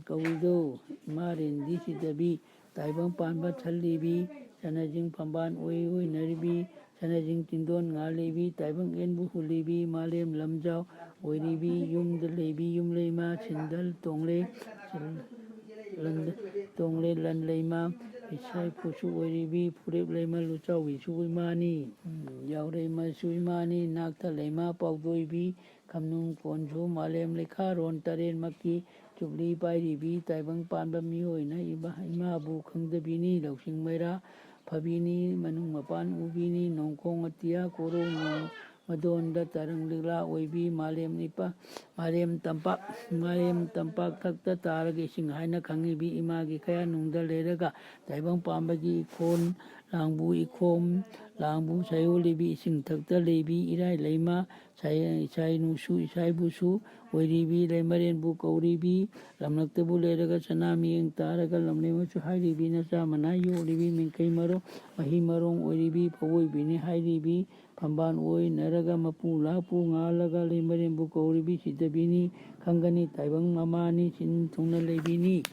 ꯀꯧꯏꯗꯣ ꯏꯃꯥꯔꯦꯟꯗꯤ ꯁꯤꯗꯕꯤ ꯇꯥꯏꯕꯪ ꯄꯥꯟꯕ ꯊꯜꯂꯤꯕꯤ ꯆꯅꯖꯤꯡ ꯐꯝꯕꯥꯜ ꯑꯣꯏ ꯑꯣꯏꯅꯔꯤꯕꯤ ꯁꯅꯥꯖꯤꯡ ꯇꯤꯟꯗꯣꯟ ꯉꯥ ꯂꯩꯕꯤ, ꯇꯥꯏꯕꯪ ꯑꯦꯟꯕꯨ ꯍꯨ ꯂꯩꯕꯤ, ꯃꯥꯂꯦꯝ ꯂꯝꯖꯥꯎ ꯑꯣꯏꯔꯤꯕꯤ, ꯌꯨꯝꯗ ꯂꯩꯕꯤ ꯌꯨꯝ ꯂꯩꯃ, ꯁꯤꯟꯗꯜ ꯇꯣꯡꯂꯦ, ꯁꯤꯟꯗꯜ ꯇꯣꯡꯂꯦ ꯂꯟ ꯂꯩꯃ, ꯏꯁꯥꯏ ꯐꯨꯁꯨ ꯑꯣꯏꯔꯤꯕꯤ, ꯐꯨꯔꯦꯞ ꯂꯩꯃ ꯂꯨꯆꯥꯎꯕꯤꯁꯨ ꯏꯃꯥꯅꯤ, ꯎꯝ, ꯌꯥꯎꯔꯩꯃꯁꯨ ꯏꯃꯥꯅꯤ, ꯅꯥꯛꯊ ꯂꯩꯃ ꯄꯥꯎꯗꯣꯏꯕꯤ, ꯈꯝꯅꯨꯡ ꯀꯣꯟꯁꯨ ꯃꯥꯂꯦꯝ ꯂꯩꯈꯥꯔꯣꯟ ꯇꯔꯦꯠꯃꯛꯀꯤ ꯆꯨꯞꯂꯤ ꯄꯥꯏꯔꯤꯕꯤ, ꯇꯥꯏꯕꯪ ꯄꯥꯟꯕ ꯃꯤꯑꯣꯏꯅ ꯏꯃꯥ-, ꯏꯃꯥꯕꯨ ꯈꯪꯗꯕꯤꯅꯤ, ꯂꯧꯁꯤꯡ ꯃꯩꯔꯥ ꯐꯕꯤꯅꯤ, ꯃꯅꯨꯡ ꯃꯄꯥꯟ ꯎꯕꯤꯅꯤ, ꯅꯣꯡꯈꯣꯡ ꯑꯇꯤꯌꯥ ꯀꯣꯔꯧ ꯅꯣꯡ ꯃꯗꯣꯟꯗ ꯇꯔꯪ ꯂꯤꯛꯂꯥ ꯑꯣꯏꯕꯤ, ꯃꯥꯂꯦꯝ ꯏꯄꯥ-, ꯃꯥꯂꯦꯝ ꯇꯝꯄꯥꯛ, ꯃꯥꯂꯦꯝ ꯇꯝꯄꯥꯛ ꯊꯛꯇ ꯇꯥꯔꯒ ꯏꯁꯤꯡ ꯍꯥꯏꯅ ꯈꯪꯉꯤꯕꯤ, ꯏꯃꯥꯒꯤ ꯀꯌꯥꯅꯨꯡꯗ ꯂꯩꯔꯒ ꯇꯥꯏꯕꯪ ꯄꯥꯟꯕꯒꯤ ꯏꯈꯣꯟ ꯂꯥꯡꯕꯨ ꯏꯈꯣꯝ ꯂꯥꯡꯕꯨ ꯁꯥꯌꯣꯜꯂꯤꯕꯤ, ꯏꯁꯤꯡ ꯊꯛꯇ ꯂꯩꯕꯤ, ꯏꯔꯥꯏ ꯂꯩꯃ ꯁꯥꯏ-, ꯏꯁꯥꯏꯅꯨꯁꯨ ꯏꯁꯥꯏꯕꯨꯁꯨ ꯑꯣꯏꯔꯤꯕꯤ, ꯂꯩꯃꯔꯦꯟꯕꯨ ꯀꯧꯔꯤꯕꯤ, ꯂꯝꯂꯛꯇꯕꯨ ꯂꯩꯔꯒ ꯁꯅꯥ ꯃꯤꯌꯦꯡ ꯇꯥꯔꯒ ꯂꯝꯂꯦꯝꯕꯁꯨ ꯍꯥꯏꯔꯤꯕꯤ, ꯅꯆꯥ ꯃꯅꯥ ꯌꯣꯛꯂꯤꯕꯤ, ꯃꯤꯡꯈꯩ ꯃꯔꯣꯡ ꯃꯍꯤ ꯃꯔꯣꯡ ꯑꯣꯏꯔꯤꯕꯤ, ꯐꯑꯣꯏꯕꯤꯅꯤ ꯍꯥꯏꯔꯤꯕꯤ, ꯐꯝꯕꯥꯜ ꯑꯣꯏꯅꯔꯒ ꯃꯄꯨ ꯂꯥꯛꯄꯨ ꯉꯥꯜꯂꯒ ꯂꯩꯃꯔꯦꯟꯕꯨ ꯀꯧꯔꯤꯕꯤ ꯁꯤꯗꯕꯤꯅꯤ, ꯈꯪꯒꯅꯤ ꯇꯥꯏꯕꯪ ꯃꯃꯥꯅꯤ ꯁꯤꯟ ꯊꯨꯡꯅ ꯂꯩꯕꯤꯅꯤ꯫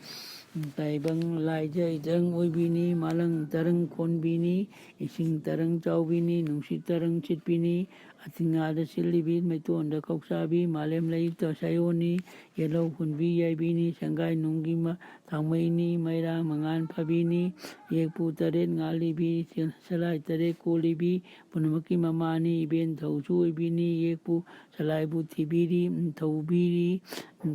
ꯇꯥꯏꯕꯪ ꯂꯥꯏꯖ ꯏꯖꯪ ꯑꯣꯏꯕꯤꯅꯤ, ꯃꯥꯂꯪ ꯇꯔꯪ ꯀꯣꯟꯕꯤꯅꯤ, ꯏꯁꯤꯡ ꯇꯔꯪ ꯆꯥꯎꯕꯤꯅꯤ, ꯅꯨꯡꯁꯤꯠ ꯇꯔꯪ ꯁꯤꯠꯄꯤꯅꯤ, ꯑꯇꯤꯉꯥꯗ ꯁꯤꯜꯂꯤꯕꯤ, ꯃꯩꯇꯣꯟꯗ ꯀꯧꯁꯥꯕꯤ, ꯃꯥꯂꯦꯝ ꯂꯩꯇ ꯁꯥꯌꯣꯟꯅꯤ, ꯌꯦꯜꯍꯧ ꯍꯨꯟꯕꯤ ꯌꯥꯏꯕꯤꯅꯤ, ꯁꯪꯒꯥꯏ ꯅꯨꯡꯒꯤ ꯃ-, ꯊꯥꯡꯃꯩꯅꯤ, ꯃꯩꯔꯥ ꯃꯉꯥꯟ ꯐꯥꯕꯤꯅꯤ, ꯌꯦꯛꯄꯨ ꯇꯔꯦꯠ ꯉꯥꯜꯂꯤꯕꯤ, ꯁꯦ-, ꯁꯂꯥꯏ ꯇꯔꯦꯠ ꯀꯣꯜꯂꯤꯕꯤ, ꯄꯨꯝꯅꯃꯛꯀꯤ ꯃꯃꯥꯅꯤ, ꯏꯕꯦꯟ ꯊꯧꯁꯨ ꯑꯣꯏꯕꯤꯅꯤ, ꯌꯦꯛꯄꯨ ꯁꯂꯥꯏꯕꯨ ꯊꯤꯕꯤꯔꯤ, ꯊꯧꯕꯤꯔꯤ,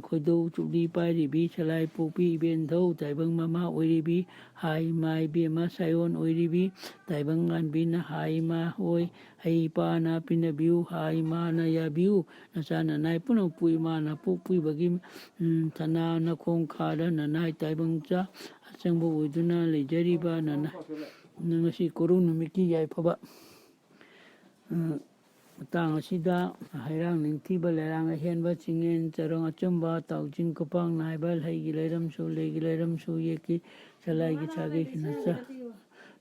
ꯈꯣꯏꯗꯧ ꯆꯨꯞꯂꯤ ꯄꯥꯏꯔꯤꯕꯤ, ꯁꯂꯥꯏ ꯄꯣꯛꯄꯤ ꯏꯕꯦꯟ ꯊꯧ, ꯇꯥꯏꯕꯪ ꯃꯃꯥ ꯑꯣꯏꯔꯤꯕꯤ, ꯍꯥꯏ ꯏꯃꯥ ꯏꯕꯦꯝꯃ ꯁꯥꯌꯣꯟ ꯑꯣꯏꯔꯤꯕꯤ, ꯇꯥꯏꯕꯪ ꯉꯥꯟꯕꯤꯅ ꯍꯥꯏ ꯏꯃꯥ ꯍꯣꯏ, ꯍꯩ ꯏꯄꯥꯅ ꯄꯤꯅꯕꯤꯌꯨ, ꯍꯥꯏ ꯏꯃꯥꯅ ꯌꯥꯕꯤꯌꯨ, ꯅꯆꯥ ꯅꯅꯥꯏ ꯄꯨꯝꯅꯃꯛꯄꯨ ꯏꯃꯥꯅ ꯄꯣꯛꯄꯤꯕꯒꯤ, ꯎꯝ, ꯁꯅꯥ ꯅꯈꯣꯡ ꯈꯥꯗ ꯅꯅꯥꯏ ꯇꯥꯏꯕꯪ ꯆꯥ ꯑꯆꯪꯕ ꯑꯣꯏꯗꯨꯅ ꯂꯩꯖꯔꯤꯕ ꯅꯅꯥꯏ, ꯉꯁꯤ ꯀꯣꯔꯧ ꯅꯨꯃꯤꯠꯀꯤ ꯌꯥꯏꯐꯕ, ꯎꯝ, ꯃꯇꯥꯡ ꯑꯁꯤꯗ ꯍꯩꯔꯥꯡ ꯅꯤꯡꯊꯤꯕ, ꯂꯩꯔꯥꯡ ꯑꯍꯦꯟꯕ, ꯆꯤꯡꯌꯦꯟ ꯆꯔꯣꯡ ꯑꯆꯨꯝꯕ, ꯇꯥꯎꯖꯤꯡ ꯈꯨꯄꯥꯡ ꯅꯥꯏꯕ, ꯂꯩꯒꯤ ꯂꯩꯔꯝꯁꯨ, ꯂꯩꯒꯤ ꯂꯩꯔꯝꯁꯨ, ꯌꯦꯛꯀꯤ ꯁꯂꯥꯏꯒꯤ ꯁꯥꯒꯩ ꯁꯤꯅꯆꯥ,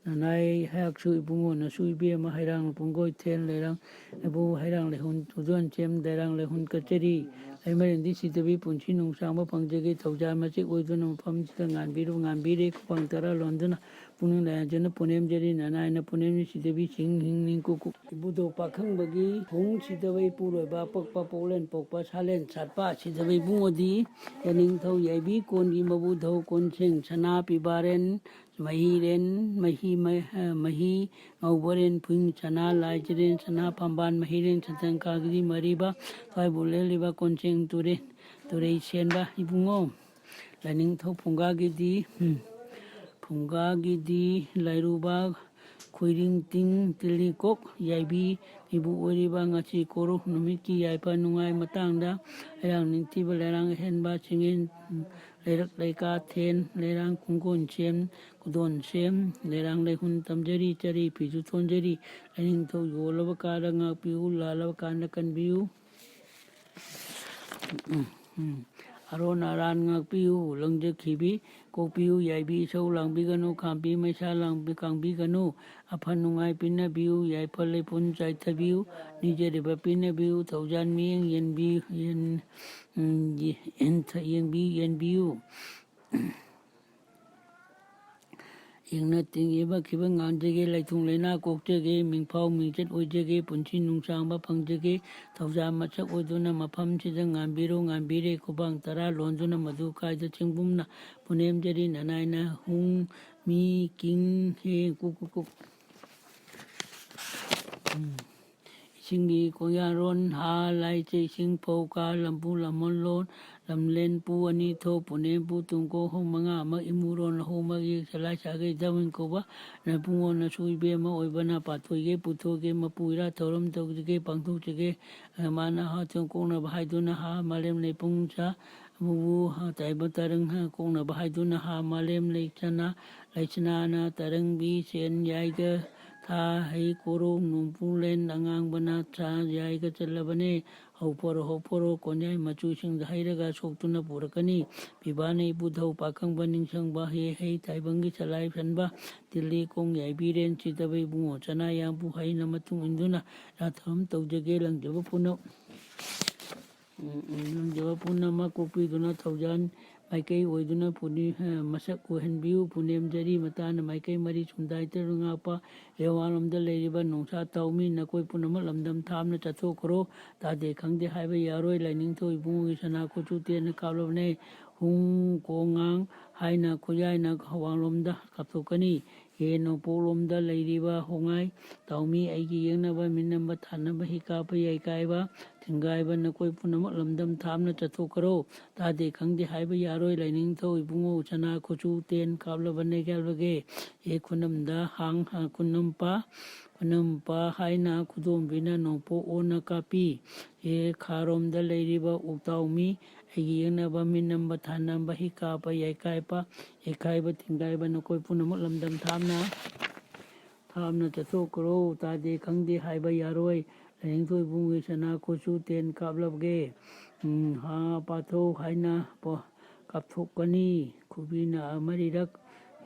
ꯅꯅꯥꯏ ꯍꯥꯛꯁꯨ ꯏꯕꯨꯡꯉꯣꯅꯁꯨ ꯏꯕꯦꯝꯃ ꯍꯩꯔꯥꯡ ꯄꯨꯡꯒꯣꯏ ꯊꯦꯟ ꯂꯩꯔꯥꯡ, ꯏꯕꯨ ꯍꯩꯔꯥꯡ ꯂꯩꯍꯨꯟ ꯎꯗꯣꯟ ꯁꯦꯝ ꯂꯩꯔꯥꯡ ꯂꯩꯍꯨꯟ ꯀꯆꯔꯤ, ꯂꯩꯃꯔꯦꯟꯗꯤ ꯁꯤꯗꯕꯤ ꯄꯨꯟꯁꯤ ꯅꯨꯡꯁꯥꯡꯕ ꯐꯪꯖꯒꯦ꯫ ꯊꯧꯖꯥꯜ ꯃꯆꯦꯛ ꯑꯣꯏꯗꯨꯅ ꯃꯐꯝꯁꯤꯗ ꯉꯥꯟꯕꯤꯔꯨ ꯉꯥꯟꯕꯤꯔꯦ꯫ ꯈꯨꯄꯥꯡ ꯇꯔꯥ ꯂꯣꯟꯗꯨꯅ ꯄꯨꯛꯅꯤꯡ ꯂꯥꯏꯌꯥꯟꯖꯅ ꯄꯨꯅꯦꯝꯖꯔꯤ, ꯅꯅꯥꯏꯅ ꯄꯨꯅꯦꯝꯅꯤ ꯁꯤꯗꯕꯤ ꯁꯤꯡ ꯍꯤꯡ ꯅꯤꯡ ꯀꯨꯛ ꯀꯨꯛ꯫ ꯏꯕꯨꯙꯧ ꯄꯥꯈꯪꯕꯒꯤ ꯍꯨꯡ ꯁꯤꯗꯕ ꯏꯄꯨꯔꯣꯏꯕ ꯑꯄꯛꯄ ꯄꯣꯛꯂꯦꯟ ꯄꯣꯛꯄ ꯁꯥꯂꯦꯟ ꯁꯥꯠꯄ ꯁꯤꯗꯕ ꯏꯕꯨꯡꯉꯣꯗꯤ ꯌꯥꯅꯤꯡꯊꯧ ꯌꯥꯏꯕꯤ ꯀꯣꯟꯒꯤ ꯃꯕꯨꯙꯧ ꯀꯣꯟꯁꯦꯡ ꯁꯅꯥ ꯄꯤꯕꯥꯔꯦꯟ ꯃꯍꯤꯔꯦꯟ ꯃꯍꯤ ꯃ-, ꯃꯍꯤ ꯉꯧꯕꯔꯦꯟ ꯐꯨꯏꯡ ꯁꯅꯥ ꯂꯥꯏꯖꯔꯦꯟ ꯁꯅꯥ ꯐꯝꯕꯥꯜ ꯃꯍꯤꯔꯦꯟ ꯁꯟꯊꯪ ꯀꯥꯒꯤꯗꯤ ꯃꯔꯤꯕ ꯈ꯭ꯋꯥꯏꯕꯨ ꯂꯦꯜꯂꯤꯕ ꯀꯣꯟꯁꯦꯡ ꯇꯨꯔꯦꯟ ꯇꯨꯔꯩ ꯁꯦꯟꯕ ꯏꯕꯨꯡꯉꯣ꯫ ꯂꯥꯏꯅꯤꯡꯊꯧ ꯐꯨꯡꯒꯥꯒꯤꯗꯤ, ꯎꯝ, ꯐꯨꯡꯒꯥꯒꯤꯗꯤ ꯂꯥꯏꯔꯨꯕ ꯈꯨꯏꯔꯤꯡ ꯇꯤꯡ ꯇꯤꯜꯂꯤꯀꯣꯛ ꯌꯥꯏꯕꯤ ꯏꯕꯨ ꯑꯣꯏꯔꯤꯕ ꯉꯁꯤ ꯀꯣꯔꯧ ꯅꯨꯃꯤꯠꯀꯤ ꯌꯥꯏꯐ ꯅꯨꯡꯉꯥꯏ ꯃꯇꯥꯡꯗ ꯑꯌꯥꯡ ꯅꯤꯡꯊꯤꯕ ꯂꯩꯔꯥꯡ ꯑꯍꯦꯟꯕ ꯆꯤꯡꯉꯦꯟ ꯂꯩꯔꯛ ꯂꯩꯀꯥ ꯊꯦꯟ ꯂꯩꯔꯥꯡ ꯈꯨꯡꯒꯣꯟ ꯁꯦꯝ ꯈꯨꯗꯣꯟ ꯁꯦꯝ ꯂꯩꯔꯥꯡ ꯂꯩꯍꯨꯟ ꯇꯝꯖꯔꯤ ꯆꯔꯤ ꯐꯤꯁꯨ ꯊꯣꯟꯖꯔꯤ꯫ ꯂꯥꯏꯅꯤꯡꯊꯧ ꯌꯣꯜꯂꯕ ꯀꯥꯗ ꯉꯥꯛꯄꯤꯌꯨ, ꯂꯥꯜꯂꯕ ꯀꯥꯟꯗ ꯀꯟꯕꯤꯌꯨ꯫ ꯎꯝ, ꯎꯝ꯫ ꯑꯔꯣꯟ ꯑꯔꯥꯟ ꯉꯥꯛꯄꯤꯌꯨ, ꯂꯪꯖꯈꯤꯕꯤ ꯀꯣꯛꯄꯤꯌꯨ, ꯌꯥꯏꯕꯤ ꯏꯁꯧ ꯂꯥꯡꯕꯤꯒꯅꯨ, ꯈꯥꯝꯕꯤ ꯃꯩꯁꯥ ꯂꯥꯡꯕꯤ-, ꯀꯥꯡꯕꯤꯒꯅꯨ, ꯑꯐ ꯅꯨꯡꯉꯥꯏ ꯄꯤꯅꯕꯤꯌꯨ, ꯌꯥꯏꯐ ꯂꯩꯄꯨꯟ ꯆꯥꯏꯊꯕꯤꯌꯨ, ꯅꯤꯖꯔꯤꯕ ꯄꯤꯅꯕꯤꯌꯨ, ꯊꯧꯖꯥꯟ ꯃꯤꯠꯌꯦꯡ ꯌꯦꯟꯕꯤ-, ꯌꯦꯟ-, ꯎꯝ, ꯌꯦ-, ꯌꯦꯟꯊ-, ꯌꯦꯡꯕꯤ-, ꯌꯦꯟꯕꯤꯌꯨ꯫ ꯏꯪꯅ ꯇꯤꯡꯉꯤꯕ ꯈꯤꯕ ꯉꯥꯟꯖꯒꯦ, ꯂꯩꯊꯨꯡ ꯂꯩꯅꯥ ꯀꯣꯛꯆꯒꯦ, ꯃꯤꯡꯐꯥꯎ ꯃꯤꯡꯆꯠ ꯑꯣꯏꯖꯒꯦ, ꯄꯨꯟꯁꯤ ꯅꯨꯡꯁꯥꯡꯕ ꯐꯪꯖꯒꯦ, ꯊꯧꯖꯥꯜ ꯃꯁꯛ ꯑꯣꯏꯗꯨꯅ ꯃꯐꯝꯁꯤꯗ ꯉꯥꯟꯕꯤꯔꯣ, ꯉꯥꯟꯕꯤꯔꯦ, ꯈꯨꯕꯥꯡ ꯇꯔꯥ ꯂꯣꯟꯗꯨꯅ ꯃꯗꯨ ꯀꯥꯏꯗ ꯆꯤꯡꯕꯨꯝꯅ ꯄꯨꯅꯦꯝꯖꯔꯤ, ꯅꯅꯥꯏꯅ ꯍꯨꯡ ꯃꯤ ꯀꯤꯡ ꯍꯦ ꯀꯨꯛ ꯀꯨꯛ ꯀꯨꯛ꯫ ꯎꯝ꯫ ꯏꯁꯤꯡꯒꯤ ꯀꯣꯡꯌꯥꯔꯣꯟ, ꯍꯥ, ꯂꯥꯏꯆ, ꯏꯁꯤꯡ ꯐꯧ, ꯀꯥ, ꯂꯝꯕꯨ, ꯂꯝꯍꯣꯟꯂꯣꯟ, ꯂꯝꯂꯦꯟ, ꯄꯨ ꯑꯅꯤ ꯊꯣꯛ, ꯄꯨꯅꯦꯝ, ꯄꯨ ꯇꯨꯡꯀꯣ, ꯍꯣꯡ ꯃꯉꯥ ꯑꯃ, ꯏꯃꯨꯔꯣꯟ, ꯍꯣꯡ ꯃꯔꯤ, ꯁꯂꯥꯏ ꯁꯥꯒꯩ, ꯗꯃꯤꯟ ꯀꯧꯕ, ꯅꯕꯨꯡꯉꯣ, ꯅꯁꯨ ꯏꯕꯦꯝꯃ ꯑꯣꯏꯕꯅ, ꯄꯥꯊꯣꯏꯒꯦ, ꯄꯨꯊꯣꯛꯒꯦ, ꯃꯄꯨ ꯏꯔꯥ, ꯊꯧꯔꯝ ꯇꯧꯖꯒꯦ, ꯄꯥꯡꯊꯣꯛꯆꯒꯦ, ꯃꯥꯅ ꯍꯥ ꯊꯣꯡ ꯀꯣꯛꯅꯕ ꯍꯥꯏꯗꯨꯅ, ꯍꯥ, ꯃꯥꯂꯦꯝ ꯂꯩꯄꯨꯡ ꯆꯥ, ꯑꯃꯨꯕꯨ, ꯍꯥ, ꯇꯥꯏꯕ ꯇꯥꯔꯪ, ꯍꯥ, ꯀꯣꯛꯅꯕ ꯍꯥꯏꯗꯨꯅ, ꯍꯥ, ꯃꯥꯂꯦꯝ ꯂꯩꯆꯅ, ꯂꯩꯆꯅꯥꯅ ꯇꯥꯔꯪꯕꯤ, ꯁꯦꯟ ꯌꯥꯏꯒ, ꯊꯥ, ꯍꯩ, ꯀꯣꯔꯣꯡ, ꯅꯣꯡꯄꯨꯂꯦꯟ, ꯑꯉꯥꯡꯕꯅ ꯆꯥ ꯌꯥꯏꯒ ꯆꯜꯂꯕꯅꯦ꯫ ꯍꯧꯐꯣꯔꯣ, ꯍꯧꯐꯣꯔꯣ, ꯀꯣꯟꯌꯥꯏ ꯃꯆꯨꯁꯤꯡꯗ ꯍꯩꯔꯒ ꯁꯣꯛꯇꯨꯅ ꯄꯨꯔꯛꯀꯅꯤ꯫ ꯄꯤꯕꯥꯅ ꯏꯕꯨꯙꯧ ꯄꯥꯈꯪꯕ ꯅꯤꯡꯁꯪꯕ, ꯍꯦ ꯍꯩ ꯇꯥꯏꯕꯪꯒꯤ ꯁꯂꯥꯏ ꯐꯟꯕ, ꯇꯤꯜꯂꯤ ꯀꯣꯡ ꯌꯥꯏꯕꯤꯔꯦꯟ ꯁꯤꯗꯕ ꯏꯕꯨꯡꯉꯣ ꯆꯅꯥ ꯌꯥꯝꯕꯨ ꯍꯩꯅ ꯃꯇꯨꯡ ꯏꯟꯗꯨꯅ ꯔꯥꯊꯧꯔꯝ ꯇꯧꯖꯒꯦ꯫ ꯂꯪꯖꯕ ꯄꯨꯝꯅ-, ꯎꯝ, ꯎꯝ, ꯂꯪꯖꯕ ꯄꯨꯝꯅꯃꯛ ꯀꯣꯛꯄꯤꯗꯨꯅ ꯊꯧꯖꯥꯟ ꯃꯥꯏꯀꯩ ꯑꯣꯏꯗꯨꯅ ꯄꯨꯅꯤ-, ꯑ, ꯃꯁꯛ ꯑꯣꯏꯍꯟꯕꯤꯌꯨ꯫ ꯄꯨꯅꯦꯝ ꯖꯔꯤ ꯃꯇꯥꯅ ꯃꯥꯏꯀꯩ ꯃꯔꯤ ꯁꯨꯝꯗꯥꯏ ꯇꯔꯨꯛ ꯉꯥꯛꯄ ꯍꯦꯋꯥꯂꯣꯝꯗ ꯂꯩꯔꯤꯕ ꯅꯣꯡꯁꯥ ꯇꯥꯎꯃꯤ, ꯅꯈꯣꯏ ꯄꯨꯝꯅꯃꯛ ꯂꯝꯗꯝ ꯊꯥꯞꯅ ꯆꯠꯊꯣꯛꯈ꯭ꯔꯣ꯫ ꯇꯥꯗꯦ ꯈꯪꯗꯦ ꯍꯥꯏꯕ ꯌꯥꯔꯣꯏ꯫ ꯂꯥꯏꯅꯤꯡꯊꯧ ꯏꯕꯨꯡꯉꯣꯒꯤ ꯁꯅꯥ ꯈꯨꯠꯁꯨ ꯇꯦꯟꯅ ꯀꯥꯞꯂꯕꯅꯦ꯫ ꯍꯨꯡ ꯀꯣꯡꯉꯥꯡ ꯍꯥꯏꯅ ꯈꯨꯌꯥꯏꯅ ꯋꯥꯡꯂꯣꯝꯗ ꯀꯥꯞꯊꯣꯛꯀꯅꯤ꯫ ꯍꯦ ꯅꯣꯡꯄꯣꯛꯂꯣꯝꯗ ꯂꯩꯔꯤꯕ ꯍꯣꯡꯉꯥꯏ ꯇꯥꯎꯃꯤ, ꯑꯩꯒꯤ ꯌꯦꯛꯅꯕ ꯃꯤꯅꯝꯕ ꯊꯥꯅꯕ ꯍꯤꯀꯥꯞꯄ ꯌꯥꯏꯀꯥꯏꯕ ꯊꯤꯡꯒꯥꯏꯕ, ꯅꯈꯣꯏ ꯄꯨꯝꯅꯃꯛ ꯂꯝꯗꯝ ꯊꯥꯞꯅ ꯆꯠꯊꯣꯛꯈ꯭ꯔꯣ꯫ ꯇꯥꯗꯦ ꯈꯪꯗꯦ ꯍꯥꯏꯕ ꯌꯥꯔꯣꯏ꯫ ꯂꯥꯏꯅꯤꯡꯊꯧ ꯏꯕꯨꯡꯉꯣ ꯁꯅꯥ ꯈꯨꯠꯁꯨ ꯇꯦꯟ ꯀꯥꯞꯂꯕꯅꯦ ꯀꯥꯞꯂꯒꯦ꯫ ꯍꯦ ꯈꯨꯅꯝꯗ ꯍꯥꯡ-, ꯈꯨꯅꯝꯄꯥ, ꯈꯨꯅꯝꯄꯥ ꯍꯥꯏꯅ ꯈꯨꯗꯣꯝꯕꯤꯅ ꯅꯣꯡꯄꯣꯛ ꯑꯣꯟꯅ ꯀꯥꯞꯄꯤ꯫ ꯍꯦ ꯈꯥꯔꯣꯝꯗ ꯂꯩꯔꯤꯕ ꯎꯛꯇꯥꯎꯃꯤ, ꯑꯩꯒꯤ ꯌꯦꯛꯅꯕ ꯃꯤꯅꯝꯕ ꯊꯥꯅꯝꯕ ꯍꯤꯀꯥꯞꯄ ꯌꯥꯏꯀꯥꯏꯄ ꯌꯩꯈꯥꯏꯕ ꯊꯤꯡꯒꯥꯏꯕ, ꯅꯈꯣꯏ ꯄꯨꯝꯅꯃꯛ ꯂꯝꯗꯝ ꯊꯥꯞꯅ ꯊꯥꯞꯅ ꯆꯠꯊꯣꯛꯈ꯭ꯔꯣ꯫ ꯇꯥꯗꯦ ꯈꯪꯗꯦ ꯍꯥꯏꯕ ꯌꯥꯔꯣꯏ꯫ ꯂꯥꯏꯅꯤꯡꯊꯧ ꯏꯕꯨꯡꯒꯤ ꯁꯅꯥ ꯈꯨꯠꯁꯨ ꯇꯦꯟ ꯀꯥꯞꯂꯕꯒꯦ꯫ ꯎꯝ, ꯍꯥ ꯄꯥꯊꯧ ꯍꯥꯏꯅ ꯄ-, ꯀꯥꯞꯊꯣꯛꯀꯅꯤ꯫ ꯈꯨꯕꯤꯅ ꯃꯔꯤꯔꯛ꯫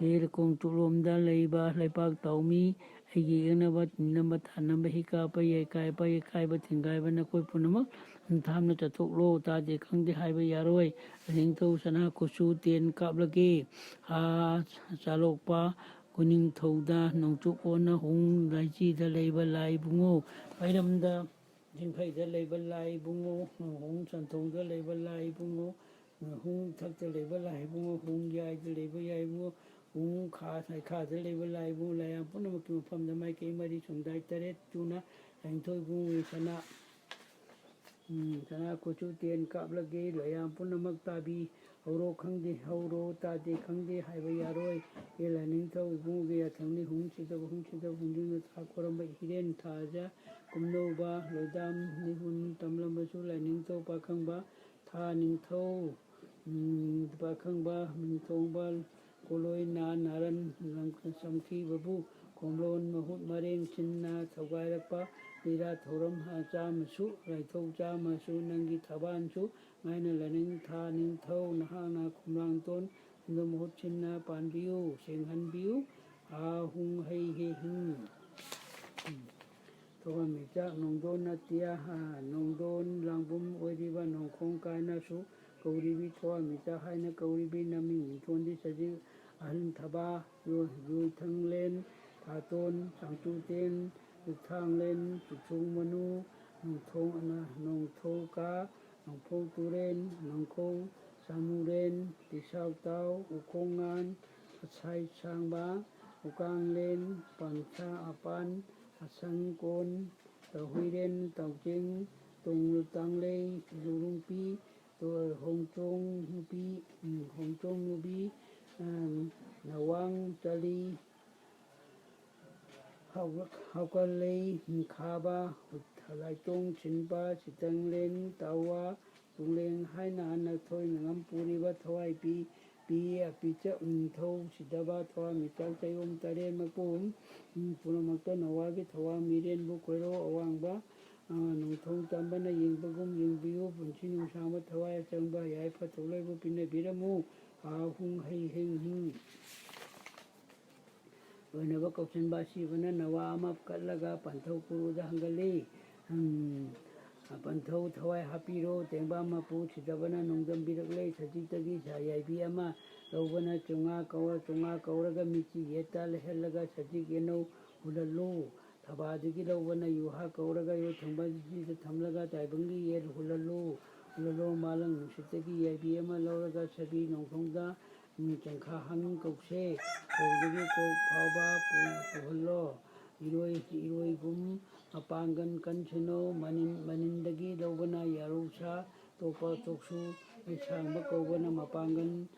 ꯍꯦ ꯀꯣꯡꯆꯨꯞꯂꯣꯝꯗ ꯂꯩꯕ ꯂꯩꯄꯥꯛ ꯇꯥꯎꯃꯤ, ꯑꯩꯒꯤ ꯌꯦꯛꯅꯕ ꯇꯤꯟꯅꯕ ꯊꯥꯅꯕ ꯍꯤꯀꯥꯞꯄ ꯌꯩꯀꯥꯏꯄ ꯌꯩꯈꯥꯏꯕ ꯊꯤꯡꯒꯥꯏꯕ, ꯅꯈꯣꯏ ꯄꯨꯝꯅꯃꯛ ꯊꯥꯞꯅ ꯆꯠꯊꯣꯛꯂꯣ꯫ ꯇꯥꯗꯦ ꯈꯪꯗꯦ ꯍꯥꯏꯕ ꯌꯥꯔꯣꯏ꯫ ꯂꯥꯏꯅꯤꯡꯊꯧ ꯁꯅꯥ ꯈꯨꯠꯁꯨ ꯇꯦꯟ ꯀꯥꯞꯂꯒꯦ꯫ ꯍꯥ ꯆꯥꯂꯣꯛꯄ ꯀꯣꯅꯤꯡꯊꯧꯗ ꯅꯣꯡꯆꯨꯞ ꯑꯣꯟꯅ ꯍꯨꯡ ꯂꯥꯏꯆꯤꯗ ꯂꯩꯕ ꯂꯥꯏ ꯏꯕꯨꯡꯉꯣ, ꯃꯩꯔꯝꯗ ꯆꯤꯡꯈꯩꯗ ꯂꯩꯕ ꯂꯥꯏ ꯏꯕꯨꯡꯉꯣ, ꯍꯨꯡ ꯆꯟꯊꯧꯗ ꯂꯩꯕ ꯂꯥꯏ ꯏꯕꯨꯡꯉꯣ, ꯍꯨꯡ ꯏꯊꯛꯇ ꯂꯩꯕ ꯂꯥꯏ ꯏꯕꯨꯡꯉꯣ, ꯍꯨꯡ ꯌꯥꯏꯗ ꯂꯩꯕ ꯌꯥꯏ ꯏꯕꯨꯡꯉꯣ, ꯍꯨꯡ ꯈꯥ ꯁꯩꯈꯥꯗ ꯂꯩꯕ ꯂꯥꯏ ꯏꯕꯨꯡꯉꯣ, ꯂꯥꯏꯌꯥꯝ ꯄꯨꯝꯅꯃꯛꯀꯤ ꯃꯐꯝꯗ ꯃꯥꯏꯀꯩ ꯃꯔꯤ ꯁꯨꯝꯗꯥꯏ ꯇꯔꯦꯠ ꯆꯨꯅ ꯂꯥꯏꯅꯤꯡꯊꯧ ꯏꯕꯨꯡꯉꯣꯒꯤ ꯁꯅꯥ ꯎꯝ, ꯁꯅꯥ ꯈꯨꯠꯁꯨ ꯇꯦꯟ ꯀꯥꯞꯂꯒꯦ꯫ ꯂꯥꯏꯌꯥꯝ ꯄꯨꯝꯅꯃꯛ ꯇꯥꯕꯤ꯫ ꯍꯧꯔꯣ ꯈꯪꯗꯦ, ꯍꯧꯔꯣ ꯇꯥꯗꯦ ꯈꯪꯗꯦ ꯍꯥꯏꯕ ꯌꯥꯔꯣꯏ꯫ ꯍꯦ ꯂꯥꯏꯅꯤꯡꯊꯧ ꯏꯕꯨꯡꯒꯤ ꯌꯥꯊꯪꯅꯤ꯫ ꯍꯨꯝ ꯁꯤꯗꯕ, ꯍꯨꯝ ꯁꯤꯗꯕ, ꯍꯨꯝꯖꯤꯡꯅ ꯊꯥ ꯈꯣꯔꯝꯕ ꯏꯔꯦꯟ ꯊꯥꯖ ꯀꯨꯝꯅꯧꯕ ꯂꯣꯏꯗꯥꯝ ꯅꯤꯍꯨꯟ ꯇꯝꯂꯝꯕꯁꯨ ꯂꯥꯏꯅꯤꯡꯊꯧ ꯄꯥꯈꯪꯕ ꯊꯥ ꯅꯤꯡꯊꯧ, ꯎꯝ, ꯄꯥꯈꯪꯕ ꯅꯤꯡꯊꯧꯕ ꯀꯣꯂꯣꯏꯅ ꯅꯥꯔꯟ ꯂꯪ-, ꯆꯝꯈꯤꯕꯕꯨ ꯈꯣꯝꯂꯣꯟ ꯃꯍꯨꯠ ꯃꯔꯦꯡ ꯁꯤꯟꯅ ꯊꯧꯒꯥꯏꯔꯛꯄ ꯂꯤꯂꯥ ꯊꯧꯔꯝ ꯆꯥꯝꯃꯁꯨ, ꯂꯥꯏꯊꯧ ꯆꯥꯝꯃꯁꯨ ꯅꯪꯒꯤ ꯊꯕꯥꯟꯁꯨ ꯉꯥꯏꯅ ꯂꯥꯏꯅꯤꯡ ꯊꯥ ꯅꯤꯡꯊꯧ ꯅꯍꯥꯛꯅ ꯈꯣꯝꯂꯥꯡꯇꯣꯟ ꯁꯤꯡꯗꯣ ꯃꯍꯨꯠ ꯁꯤꯟꯅ ꯄꯥꯟꯕꯤꯌꯨ, ꯁꯦꯡꯍꯟꯕꯤꯌꯨ꯫ ꯑꯥꯍꯨꯡ ꯍꯩ ꯍꯦ ꯍꯤꯡ꯫ ꯊꯧꯕꯥꯜ ꯃꯩꯆꯥꯛ ꯅꯣꯡꯗꯣꯟ ꯑꯇꯤꯌꯥ, ꯅꯣꯡꯗꯣꯟ ꯂꯥꯡꯕꯨꯝ ꯑꯣꯏꯔꯤꯕ ꯅꯣꯡꯈꯣꯡ ꯀꯥꯏꯅꯁꯨ ꯀꯧꯔꯤꯕꯤ ꯊꯋꯥꯟꯃꯤꯆꯥꯛ ꯍꯥꯏꯅ ꯀꯧꯔꯤꯕꯤ ꯅꯝꯃꯤꯡ ꯃꯤꯡꯊꯣꯟꯗꯤ ꯁꯖꯤꯛ ꯑꯍꯟ ꯊꯕꯥ, ꯌꯣꯏ-, ꯌꯣꯏꯊꯪꯂꯦꯟ, ꯊꯥꯇꯣꯟ, ꯆꯥꯡꯆꯨꯇꯦꯟ, ꯆꯨꯊꯥꯡꯂꯦꯟ, ꯆꯨꯊꯣꯡ ꯃꯅꯨ, ꯅꯣꯡꯊꯣꯡ-, ꯅꯣꯡꯊꯣꯛꯀꯥ, ꯅꯣꯡꯐꯧ ꯇꯨꯔꯦꯟ, ꯅꯣꯡꯈꯧ ꯁꯥꯃꯨꯔꯦꯟ, ꯇꯤꯁꯥꯎꯇꯥꯎ, ꯎꯈꯣꯡꯉꯥꯟ, ꯑꯁꯥꯏ ꯁꯥꯡꯕ, ꯎꯀꯥꯡꯂꯦꯟ, ꯄꯟꯊꯥ ꯑꯄꯥꯟ, ꯑꯁꯪ ꯀꯣꯟ, ꯇꯧꯍꯨꯏꯔꯦꯟ, ꯇꯥꯎꯖꯦꯡ, ꯇꯣꯡꯂꯨ ꯇꯥꯡꯂꯩ, ꯂꯨꯔꯨꯡꯄꯤ, ꯇꯣ-, ꯍꯣꯡꯆꯣꯡ ꯅꯨꯄꯤ, ꯎꯝ, ꯍꯣꯡꯆꯣꯡ ꯅꯨꯄꯤ, ꯎꯝ, ꯅꯋꯥꯡ ꯆꯂꯤ, ꯍꯧ-, ꯍꯧꯒꯠꯂꯩ, ꯈꯥꯕ, ꯂꯥꯏꯇꯣꯡ ꯁꯤꯟꯕ, ꯁꯤꯇꯪꯂꯦꯟ, ꯇꯥꯋꯥ, ꯇꯨꯡꯂꯦꯟ ꯍꯥꯏꯅ ꯍꯥꯟꯅ ꯊꯣꯏꯅꯉꯝ ꯄꯨꯔꯤꯕ ꯊꯋꯥꯏ ꯄꯤ, ꯄꯤ ꯑꯄꯤꯆ ꯅꯤꯡꯊꯧ ꯁꯤꯗꯕ ꯊꯋꯥꯟꯃꯤꯆꯥꯛ ꯆꯌꯣꯝ ꯇꯔꯦꯠ ꯃꯄꯨꯝ, ꯎꯝ, ꯄꯨꯝꯅꯃꯛꯇ ꯅꯋꯥꯒꯤ ꯊꯋꯥ ꯃꯤꯔꯦꯟꯕꯨ ꯀꯣꯏꯔꯣ ꯑꯋꯥꯡꯕ, ꯑ, ꯅꯣꯡꯊꯣꯡ ꯆꯥꯝꯕꯅ ꯌꯦꯡꯕꯒꯨꯝ ꯌꯦꯡꯕꯤꯌꯨ꯫ ꯄꯨꯟꯁꯤ ꯅꯨꯡꯁꯥꯡꯕ ꯊꯋꯥꯏ ꯑꯆꯪꯕ ꯌꯥꯏꯐ ꯊꯣꯛꯂꯣꯏꯕꯨ ꯄꯤꯅꯕꯤꯔꯝꯃꯨ꯫ ꯍꯥ ꯍꯨꯡ ꯍꯩ ꯍꯤꯡ ꯍꯤꯡ꯫ ꯂꯣꯏꯅꯕ ꯀꯧꯁꯤꯟꯕ ꯑꯁꯤꯕꯅ ꯅꯋꯥ ꯑꯃ ꯀꯠꯂꯒ ꯄꯟꯊꯧ ꯀꯨꯔꯨꯗ ꯍꯪꯒꯜꯂꯤ꯫ ꯎꯝ, ꯄꯟꯊꯧ ꯊꯋꯥꯏ ꯍꯥꯞꯄꯤꯔꯣ꯫ ꯇꯦꯡꯕꯥ ꯃꯄꯨ ꯁꯤꯗꯕꯅ ꯅꯣꯡꯗꯝꯕꯤꯔꯛꯂꯦ꯫ ꯁꯖꯤꯛꯇꯒꯤ ꯁꯥ ꯌꯥꯏꯕꯤ ꯑꯃ ꯂꯧꯕꯅ ꯆꯨꯉꯥ ꯀꯧꯔ, ꯆꯨꯉꯥ ꯀꯧꯔꯒ ꯃꯤꯆꯤ ꯌꯦꯠꯇ ꯂꯩꯍꯜꯂꯒ ꯁꯖꯤꯛ ꯌꯦꯅꯧ ꯍꯨꯜꯍꯜꯂꯨ꯫ ꯊꯕꯥꯗꯒꯤ ꯂꯧꯕꯅ ꯌꯨꯍꯥ ꯀꯧꯔꯒ ꯌꯣꯠ ꯊꯪꯕ ꯁꯤꯗ ꯊꯝꯂꯒ ꯇꯥꯏꯕꯪꯒꯤ ꯌꯦꯟ ꯍꯨꯜꯍꯜꯂꯨ꯫ ꯍꯨꯜꯍꯜꯂꯨ꯫ ꯃꯥꯂꯪ ꯅꯨꯡꯁꯤꯠꯇꯒꯤ ꯌꯥꯏꯕꯤ ꯑꯃ ꯂꯧꯔꯒ ꯁꯥꯕꯤ ꯅꯣꯡꯊꯣꯡꯗ, ꯎꯝ, ꯆꯪꯈꯥ ꯍꯪ ꯀꯧꯁꯦ꯫ ꯈꯣꯡꯗꯒꯤ ꯀꯣꯛ ꯐꯥꯎꯕ ꯄꯨ-, ꯄꯨꯍꯜꯂꯣ꯫ ꯏꯔꯣꯏ, ꯏꯔꯣꯏꯒꯨꯝ ꯃꯄꯥꯡꯒꯜ ꯀꯟꯁꯅꯨ꯫ ꯃꯅꯤꯟ, ꯃꯅꯤꯟꯗꯒꯤ ꯂꯧꯕꯅ ꯌꯥꯔꯧꯁꯥ, ꯇꯣꯛꯄ ꯇꯣꯛꯁꯨ, ꯂꯩꯁꯥꯡꯕ ꯀꯧꯕꯅ ꯃꯄꯥꯡꯒꯜ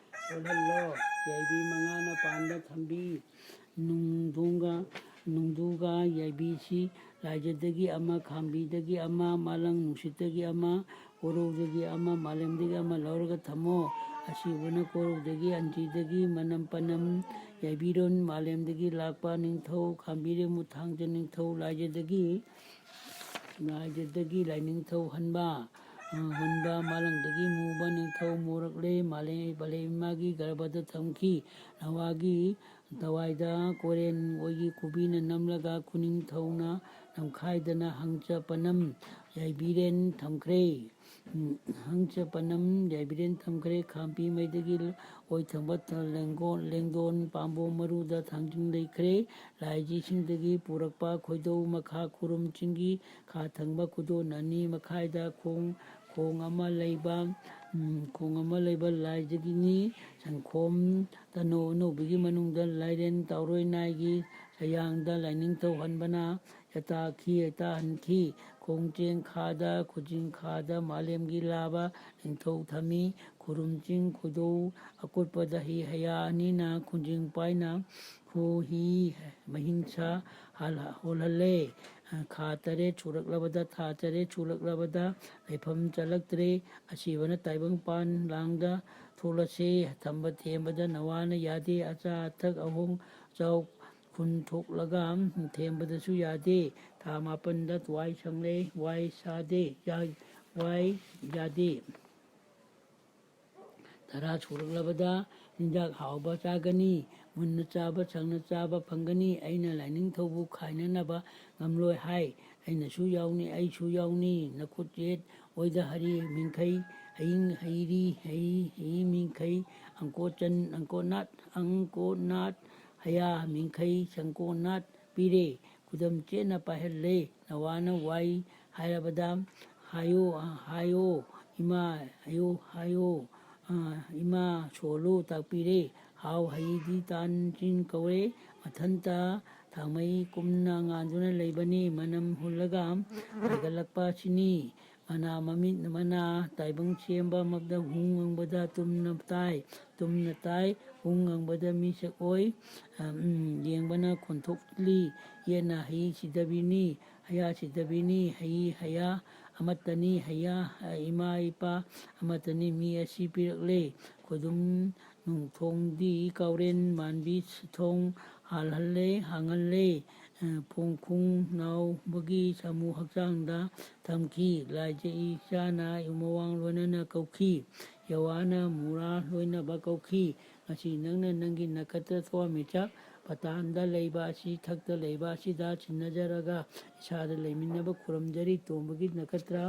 ꯀꯜꯍꯜꯂꯣ꯫ ꯌꯥꯏꯕꯤ ꯃꯉꯥꯅ ꯄꯥꯟꯗ ꯊꯝꯕꯤ꯫ ꯅꯨꯡꯗꯣꯡꯒ, ꯅꯨꯡꯗꯨꯒ ꯌꯥꯏꯕꯤꯁꯤ ꯂꯥꯏꯖꯗꯒꯤ ꯑꯃ, ꯈꯥꯝꯕꯤꯗꯒꯤ ꯑꯃ, ꯃꯥꯂꯪ ꯅꯨꯡꯁꯤꯠꯇꯒꯤ ꯑꯃ, ꯀꯣꯔꯧꯗꯒꯤ ꯑꯃ, ꯃꯥꯂꯦꯝꯗꯒꯤ ꯑꯃ ꯂꯧꯔꯒ ꯊꯝꯃꯣ꯫ ꯑꯁꯤꯕꯅ ꯀꯣꯔꯧꯗꯒꯤ, ꯑꯟꯇꯤꯗꯒꯤ, ꯃꯅꯝ ꯄꯅꯝ ꯌꯥꯏꯕꯤꯔꯣꯟ, ꯃꯥꯂꯦꯝꯗꯒꯤ ꯂꯥꯛꯄ ꯅꯤꯡꯊꯧ, ꯈꯥꯝꯕꯤꯔꯦ ꯃꯨꯊꯥꯡꯖ ꯅꯤꯡꯊꯧ, ꯂꯥꯏꯖꯗꯒꯤ, ꯂꯥꯏꯖꯗꯒꯤ ꯂꯥꯏꯅꯤꯡꯊꯧ ꯍꯟꯕ, ꯑ, ꯍꯨꯟꯕ, ꯃꯥꯂꯪꯗꯒꯤ ꯃꯨꯕ ꯅꯤꯡꯊꯧ ꯃꯣꯔꯛꯂꯦ, ꯃꯥꯂꯦ-, ꯃꯥꯂꯦꯝ ꯏꯃꯥꯒꯤ ꯒꯔꯚꯗ ꯊꯝꯈꯤ꯫ ꯅꯋꯥꯒꯤ ꯊꯋꯥꯏꯗ ꯀꯣꯔꯦꯟ ꯑꯣꯏꯒꯤ ꯈꯨꯕꯤꯅ ꯅꯝꯂꯒ ꯈꯨꯅꯤꯡꯊꯧꯅ ꯅꯝꯈꯥꯏꯗꯅ ꯍꯪꯆ ꯄꯅꯝ ꯌꯥꯏꯕꯤꯔꯦꯟ ꯊꯝꯈ꯭ꯔꯦ꯫ ꯎꯝ, ꯍꯪꯆ ꯄꯅꯝ ꯌꯥꯏꯕꯤꯔꯦꯟ ꯊꯝꯈ꯭ꯔꯦ꯫ ꯈꯥꯝꯄꯤ ꯃꯩꯗꯒꯤ ꯑꯣꯏ ꯊꯪꯕ ꯊ-, ꯂꯦꯡꯒꯣꯜ, ꯂꯦꯡꯗꯣꯟ ꯄꯥꯝꯕꯣꯝ ꯃꯔꯨꯗ ꯊꯥꯡꯖꯤꯡ ꯂꯩꯈ꯭ꯔꯦ꯫ ꯂꯥꯏꯖꯤꯁꯤꯡꯗꯒꯤ ꯄꯨꯔꯛꯄ ꯈꯣꯏꯗꯧ ꯃꯈꯥ ꯈꯨꯔꯨꯝ ꯆꯤꯡꯒꯤ ꯈꯥ ꯊꯪꯕ ꯈꯨꯗꯣꯟ ꯑꯅꯤ ꯃꯈꯥꯏꯗ ꯈꯣꯡ, ꯈꯣꯡ ꯑꯃ ꯂꯩꯕ, ꯎꯝ, ꯈꯣꯡ ꯑꯃ ꯂꯩꯕ ꯂꯥꯏꯖꯒꯤꯅꯤ꯫ ꯁꯪꯈꯣꯝ ꯇꯅꯧ ꯑꯅꯧꯕꯒꯤ ꯃꯅꯨꯡꯗ ꯂꯥꯏꯔꯦꯟ ꯇꯥꯎꯔꯣꯏ ꯅꯥꯏꯒꯤ ꯆꯌꯥꯡꯗ ꯂꯥꯏꯅꯤꯡꯊꯧ ꯍꯟꯕꯅ ꯌꯥꯇꯥꯈꯤ, ꯌꯥꯇꯥꯍꯟꯈꯤ꯫ ꯈꯣꯡꯖꯦꯡ ꯈꯥꯗ, ꯈꯨꯖꯤꯡ ꯈꯥꯗ ꯃꯥꯂꯦꯝꯒꯤ ꯂꯥꯕ ꯅꯤꯡꯊꯧ ꯊꯝꯃꯤ꯫ ꯈꯨꯔꯨꯝ ꯆꯤꯡ ꯈꯨꯗꯧ ꯑꯀꯨꯠꯄꯗ ꯍꯤ ꯍꯌꯥ ꯑꯅꯤꯅ ꯈꯨꯖꯤꯡ ꯄꯥꯏꯅ ꯍꯨ ꯍꯤ ꯃꯍꯤꯡꯁꯥ ꯍꯥꯜ-, ꯍꯣꯜꯍꯜꯂꯦ꯫ ꯈꯥ ꯇꯔꯦꯠ ꯁꯨꯔꯛꯂꯕꯗ, ꯊꯥ ꯇꯔꯦꯠ ꯁꯨꯔꯛꯂꯕꯗ ꯂꯩꯐꯝ ꯆꯜꯂꯛꯇ꯭ꯔꯦ꯫ ꯑꯁꯤꯕꯅ ꯇꯥꯏꯕꯪꯄꯥꯟ ꯂꯥꯡꯗ ꯊꯣꯛꯂꯁꯦ꯫ ꯊꯝꯕ ꯊꯦꯝꯕꯗ ꯅꯋꯥꯅ ꯌꯥꯗꯦ꯫ ꯑꯆꯥ ꯑꯊꯛ ꯑꯍꯣꯡ ꯆꯥꯎ ꯈꯨꯟ ꯊꯣꯛꯂꯒ ꯊꯦꯝꯕꯗꯁꯨ ꯌꯥꯗꯦ꯫ ꯊꯥ ꯃꯥꯄꯟꯗ ꯋꯥꯏ ꯁꯪꯂꯦ, ꯋꯥꯏ ꯁꯥꯗꯦ, ꯌꯥ-, ꯋꯥꯏ ꯌꯥꯗꯦ꯫ ꯇꯔꯥ ꯁꯨꯔꯛꯂꯕꯗ ꯆꯤꯟꯖꯥꯛ ꯍꯥꯎꯕ ꯆꯥꯒꯅꯤ, ꯃꯨꯟꯅ ꯆꯥꯕ, ꯁꯪꯅ ꯆꯥꯕ ꯐꯪꯒꯅꯤ꯫ ꯑꯩꯅ ꯂꯥꯏꯅꯤꯡꯊꯧꯕꯨ ꯈꯥꯏꯅꯅꯕ ꯉꯝꯂꯣꯏ ꯍꯥꯏ꯫ ꯑꯩꯅꯁꯨ ꯌꯥꯎꯅꯤ, ꯑꯩꯁꯨ ꯌꯥꯎꯅꯤ꯫ ꯅꯈꯨꯠ ꯌꯦꯠ ꯑꯣꯏꯗ ꯍꯔꯤ ꯃꯤꯡꯈꯩ, ꯍꯌꯤꯡ, ꯍꯩꯔꯤ, ꯍꯩ, ꯍꯩ ꯃꯤꯡꯈꯩ, ꯑꯪꯀꯣꯠꯆꯟ, ꯑꯪꯀꯣꯠꯅꯥꯠ, ꯑꯪꯀꯣꯠꯅꯥꯠ, ꯍꯌꯥ ꯃꯤꯡꯈꯩ, ꯁꯪꯀꯣꯠꯅꯥꯠ ꯄꯤꯔꯦ꯫ ꯈꯨꯗꯝ ꯆꯦꯠꯅ ꯄꯥꯏꯍꯜꯂꯦ꯫ ꯅꯋꯥꯅ ꯋꯥꯏ ꯍꯥꯏꯔꯕꯗ, ꯍꯥꯏꯌꯣ, ꯍꯥꯏꯌꯣ, ꯏꯃꯥ, ꯍꯥꯏꯌꯣ, ꯍꯥꯏꯌꯣ, ꯑ, ꯏꯃꯥ ꯁꯣꯜꯂꯨ ꯇꯥꯛꯄꯤꯔꯦ꯫ ꯍꯥꯎ ꯍꯩꯗꯤ ꯇꯥꯟ ꯆꯤꯟ ꯀꯧꯔꯦ꯫ ꯃꯊꯟꯇ ꯊꯥꯡꯃꯩ ꯀꯨꯝꯅ ꯉꯥꯟꯗꯨꯅ ꯂꯩꯕꯅꯤ꯫ ꯃꯅꯝ ꯍꯨꯜꯂꯒ ꯍꯥꯏꯒꯠꯂꯛꯄ ꯑꯁꯤꯅꯤ꯫ ꯃꯅꯥ ꯃꯃꯤꯠ, ꯃꯅꯥ ꯇꯥꯏꯕꯪ ꯁꯦꯝꯕ ꯃꯛꯇ ꯍꯨ ꯉꯪꯕꯗ ꯇꯨꯝꯅ ꯇꯥꯏ, ꯇꯨꯝꯅ ꯇꯥꯏ, ꯍꯨ ꯉꯪꯕꯗ ꯃꯤꯁꯛ ꯑꯣꯏ꯫ ꯑ, ꯎꯝ, ꯌꯦꯡꯕꯅ ꯈꯣꯟꯊꯣꯛꯂꯤ꯫ ꯌꯦꯠꯅ ꯍꯩ ꯁꯤꯗꯕꯤꯅꯤ, ꯍꯌꯥ ꯁꯤꯗꯕꯤꯅꯤ, ꯍꯩ ꯍꯌꯥ ꯑꯃꯠꯇꯅꯤ, ꯍꯌꯥ, ꯑ, ꯏꯃꯥ ꯏꯄꯥ ꯑꯃꯠꯇꯅꯤ꯫ ꯃꯤ ꯑꯁꯤ ꯄꯤꯔꯛꯂꯦ꯫ ꯈꯨꯗꯨꯝ ꯅꯣꯡꯊꯣꯡꯗꯤ ꯀꯥꯎꯔꯦꯟ ꯃꯥꯟꯕꯤ ꯊꯣꯡ ꯍꯥꯜꯍꯜꯂꯦ, ꯍꯥꯡꯍꯜꯂꯦ꯫ ꯑ, ꯐꯣꯡ ꯈꯣꯡ ꯅꯥꯎꯕꯒꯤ ꯁꯥꯃꯨ ꯍꯛꯆꯥꯡꯗ ꯊꯝꯈꯤ꯫ ꯂꯥꯏꯖ ꯏꯆꯥꯅ ꯌꯨꯝꯃꯋꯥꯡ ꯂꯣꯏꯅꯅ ꯀꯧꯈꯤ꯫ ꯌꯋꯥꯅ ꯃꯨꯔꯥ ꯂꯣꯏꯅꯕ ꯀꯧꯈꯤ꯫ ꯉꯁꯤ ꯅꯪꯅ ꯅꯪꯒꯤ ꯅꯈꯠꯇ ꯊꯋꯥꯟꯃꯤꯆꯥꯛ ꯄꯇꯥꯟꯗ ꯂꯩꯕ ꯑꯁꯤ ꯊꯛꯇ ꯂꯩꯕ ꯑꯁꯤꯗ ꯁꯤꯟꯅꯖꯔꯒ ꯏꯁꯥꯗ ꯂꯩꯃꯤꯟꯅꯕ ꯈꯨꯔꯨꯝꯖꯔꯤ꯫ ꯇꯣꯝꯕꯒꯤ ꯅꯈꯇ꯭ꯔ,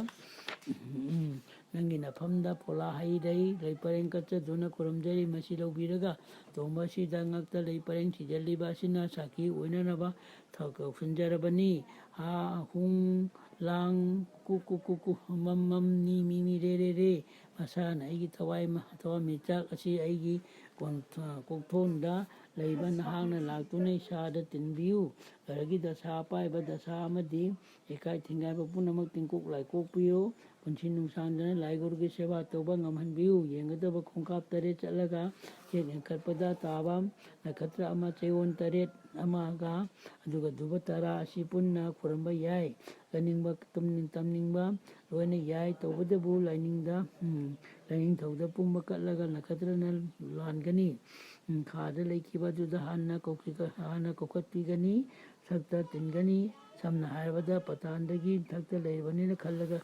ꯅꯪꯒꯤ ꯅꯐꯝꯗ ꯐꯣꯂꯥ ꯍꯩ ꯂꯩ, ꯂꯩ ꯄꯔꯦꯡ ꯀꯠꯆꯗꯨꯅ ꯈꯨꯔꯨꯝꯖꯔꯤ꯫ ꯃꯁꯤ ꯂꯧꯕꯤꯔꯒ ꯇꯣꯝꯕ ꯑꯁꯤꯗ ꯉꯛꯇ ꯂꯩ ꯄꯔꯦꯡ ꯊꯤꯖꯤꯜꯂꯤꯕ ꯑꯁꯤꯅ ꯁꯥꯈꯤ ꯑꯣꯏꯅꯅꯕ ꯊꯧ-, ꯇꯧꯁꯤꯟꯖꯔꯕꯅꯤ꯫ ꯍꯥ ꯍꯨꯡ ꯂꯥꯡ ꯀꯨ ꯀꯨ ꯀꯨ ꯀꯨ ꯃꯝ ꯃꯝ ꯅꯤ ꯃꯤ ꯃꯤ ꯔꯦ ꯔꯦ ꯔꯦ꯫ ꯃꯁꯥꯅ ꯑꯩꯒꯤ ꯊꯋꯥꯏ ꯃ-, ꯊꯋꯥꯟꯃꯤꯆꯥꯛ ꯑꯁꯤ ꯑꯩꯒꯤ ꯀꯣꯟ-, ꯀꯣꯛꯊꯣꯟꯗ ꯂꯩꯕ ꯅꯍꯥꯛꯅ ꯂꯥꯛꯇꯨꯅ ꯏꯁꯥꯗ ꯇꯤꯟꯕꯤꯌꯨ꯫ ꯒ꯭ꯔꯍꯒꯤ ꯗꯁꯥ ꯑꯄꯥꯏꯕ ꯗꯁꯥ ꯑꯃꯗꯤ ꯏꯀꯥꯏ ꯊꯤꯡꯒꯥꯏꯕ ꯄꯨꯝꯅꯃꯛ ꯇꯤꯡꯀꯣꯛ ꯂꯥꯏꯀꯣꯛꯄꯤꯌꯨ꯫ ꯄꯨꯟꯁꯤ ꯅꯨꯡꯁꯥꯡꯗꯅ ꯂꯥꯏ ꯒꯨꯔꯨꯒꯤ ꯁꯦꯕꯥ ꯇꯧꯕ ꯉꯝꯍꯟꯕꯤꯌꯨ꯫ ꯌꯦꯡꯒꯗꯕ ꯈꯣꯡꯀꯥꯞ ꯇꯔꯦꯠ ꯆꯠꯂꯒ ꯆꯦꯛ ꯌꯦꯡꯈꯠꯄꯗ ꯇꯥꯕ ꯅꯈꯇ꯭ꯔ ꯑꯃ, ꯆꯌꯣꯜ ꯇꯔꯦꯠ ꯑꯃꯒ, ꯑꯗꯨꯒ ꯙꯨꯕ ꯇꯔꯥ ꯑꯁꯤ ꯄꯨꯟꯅ ꯈꯨꯔꯨꯝꯕ ꯌꯥꯏ꯫ ꯀꯅꯤꯡꯕ, ꯇꯝꯅꯤꯡ-, ꯇꯝꯅꯤꯡꯕ ꯂꯣꯏꯅ ꯌꯥꯏ꯫ ꯇꯧꯕꯇꯕꯨ ꯂꯥꯏꯅꯤꯡꯗ, ꯎꯝ, ꯂꯥꯏꯅꯤꯡꯊꯧꯗ ꯄꯨꯝꯕ ꯀꯠꯂꯒ ꯅꯈꯇ꯭ꯔꯅ ꯂꯥꯟꯒꯅꯤ꯫ ꯎꯝ, ꯈꯥꯗ ꯂꯩꯈꯤꯕ ꯑꯗꯨꯗ ꯍꯥꯟꯅ ꯀꯧꯈꯤ-, ꯍꯥꯟꯅ ꯀꯧꯈꯠꯄꯤꯒꯅꯤ, ꯁꯛꯇ ꯇꯤꯟꯒꯅꯤ꯫ ꯁꯝꯅ ꯍꯥꯏꯔꯕꯗ ꯄꯇꯥꯟꯗꯒꯤ ꯊꯛꯇ ꯂꯩꯔꯕꯅꯤꯅ ꯈꯜꯂꯒ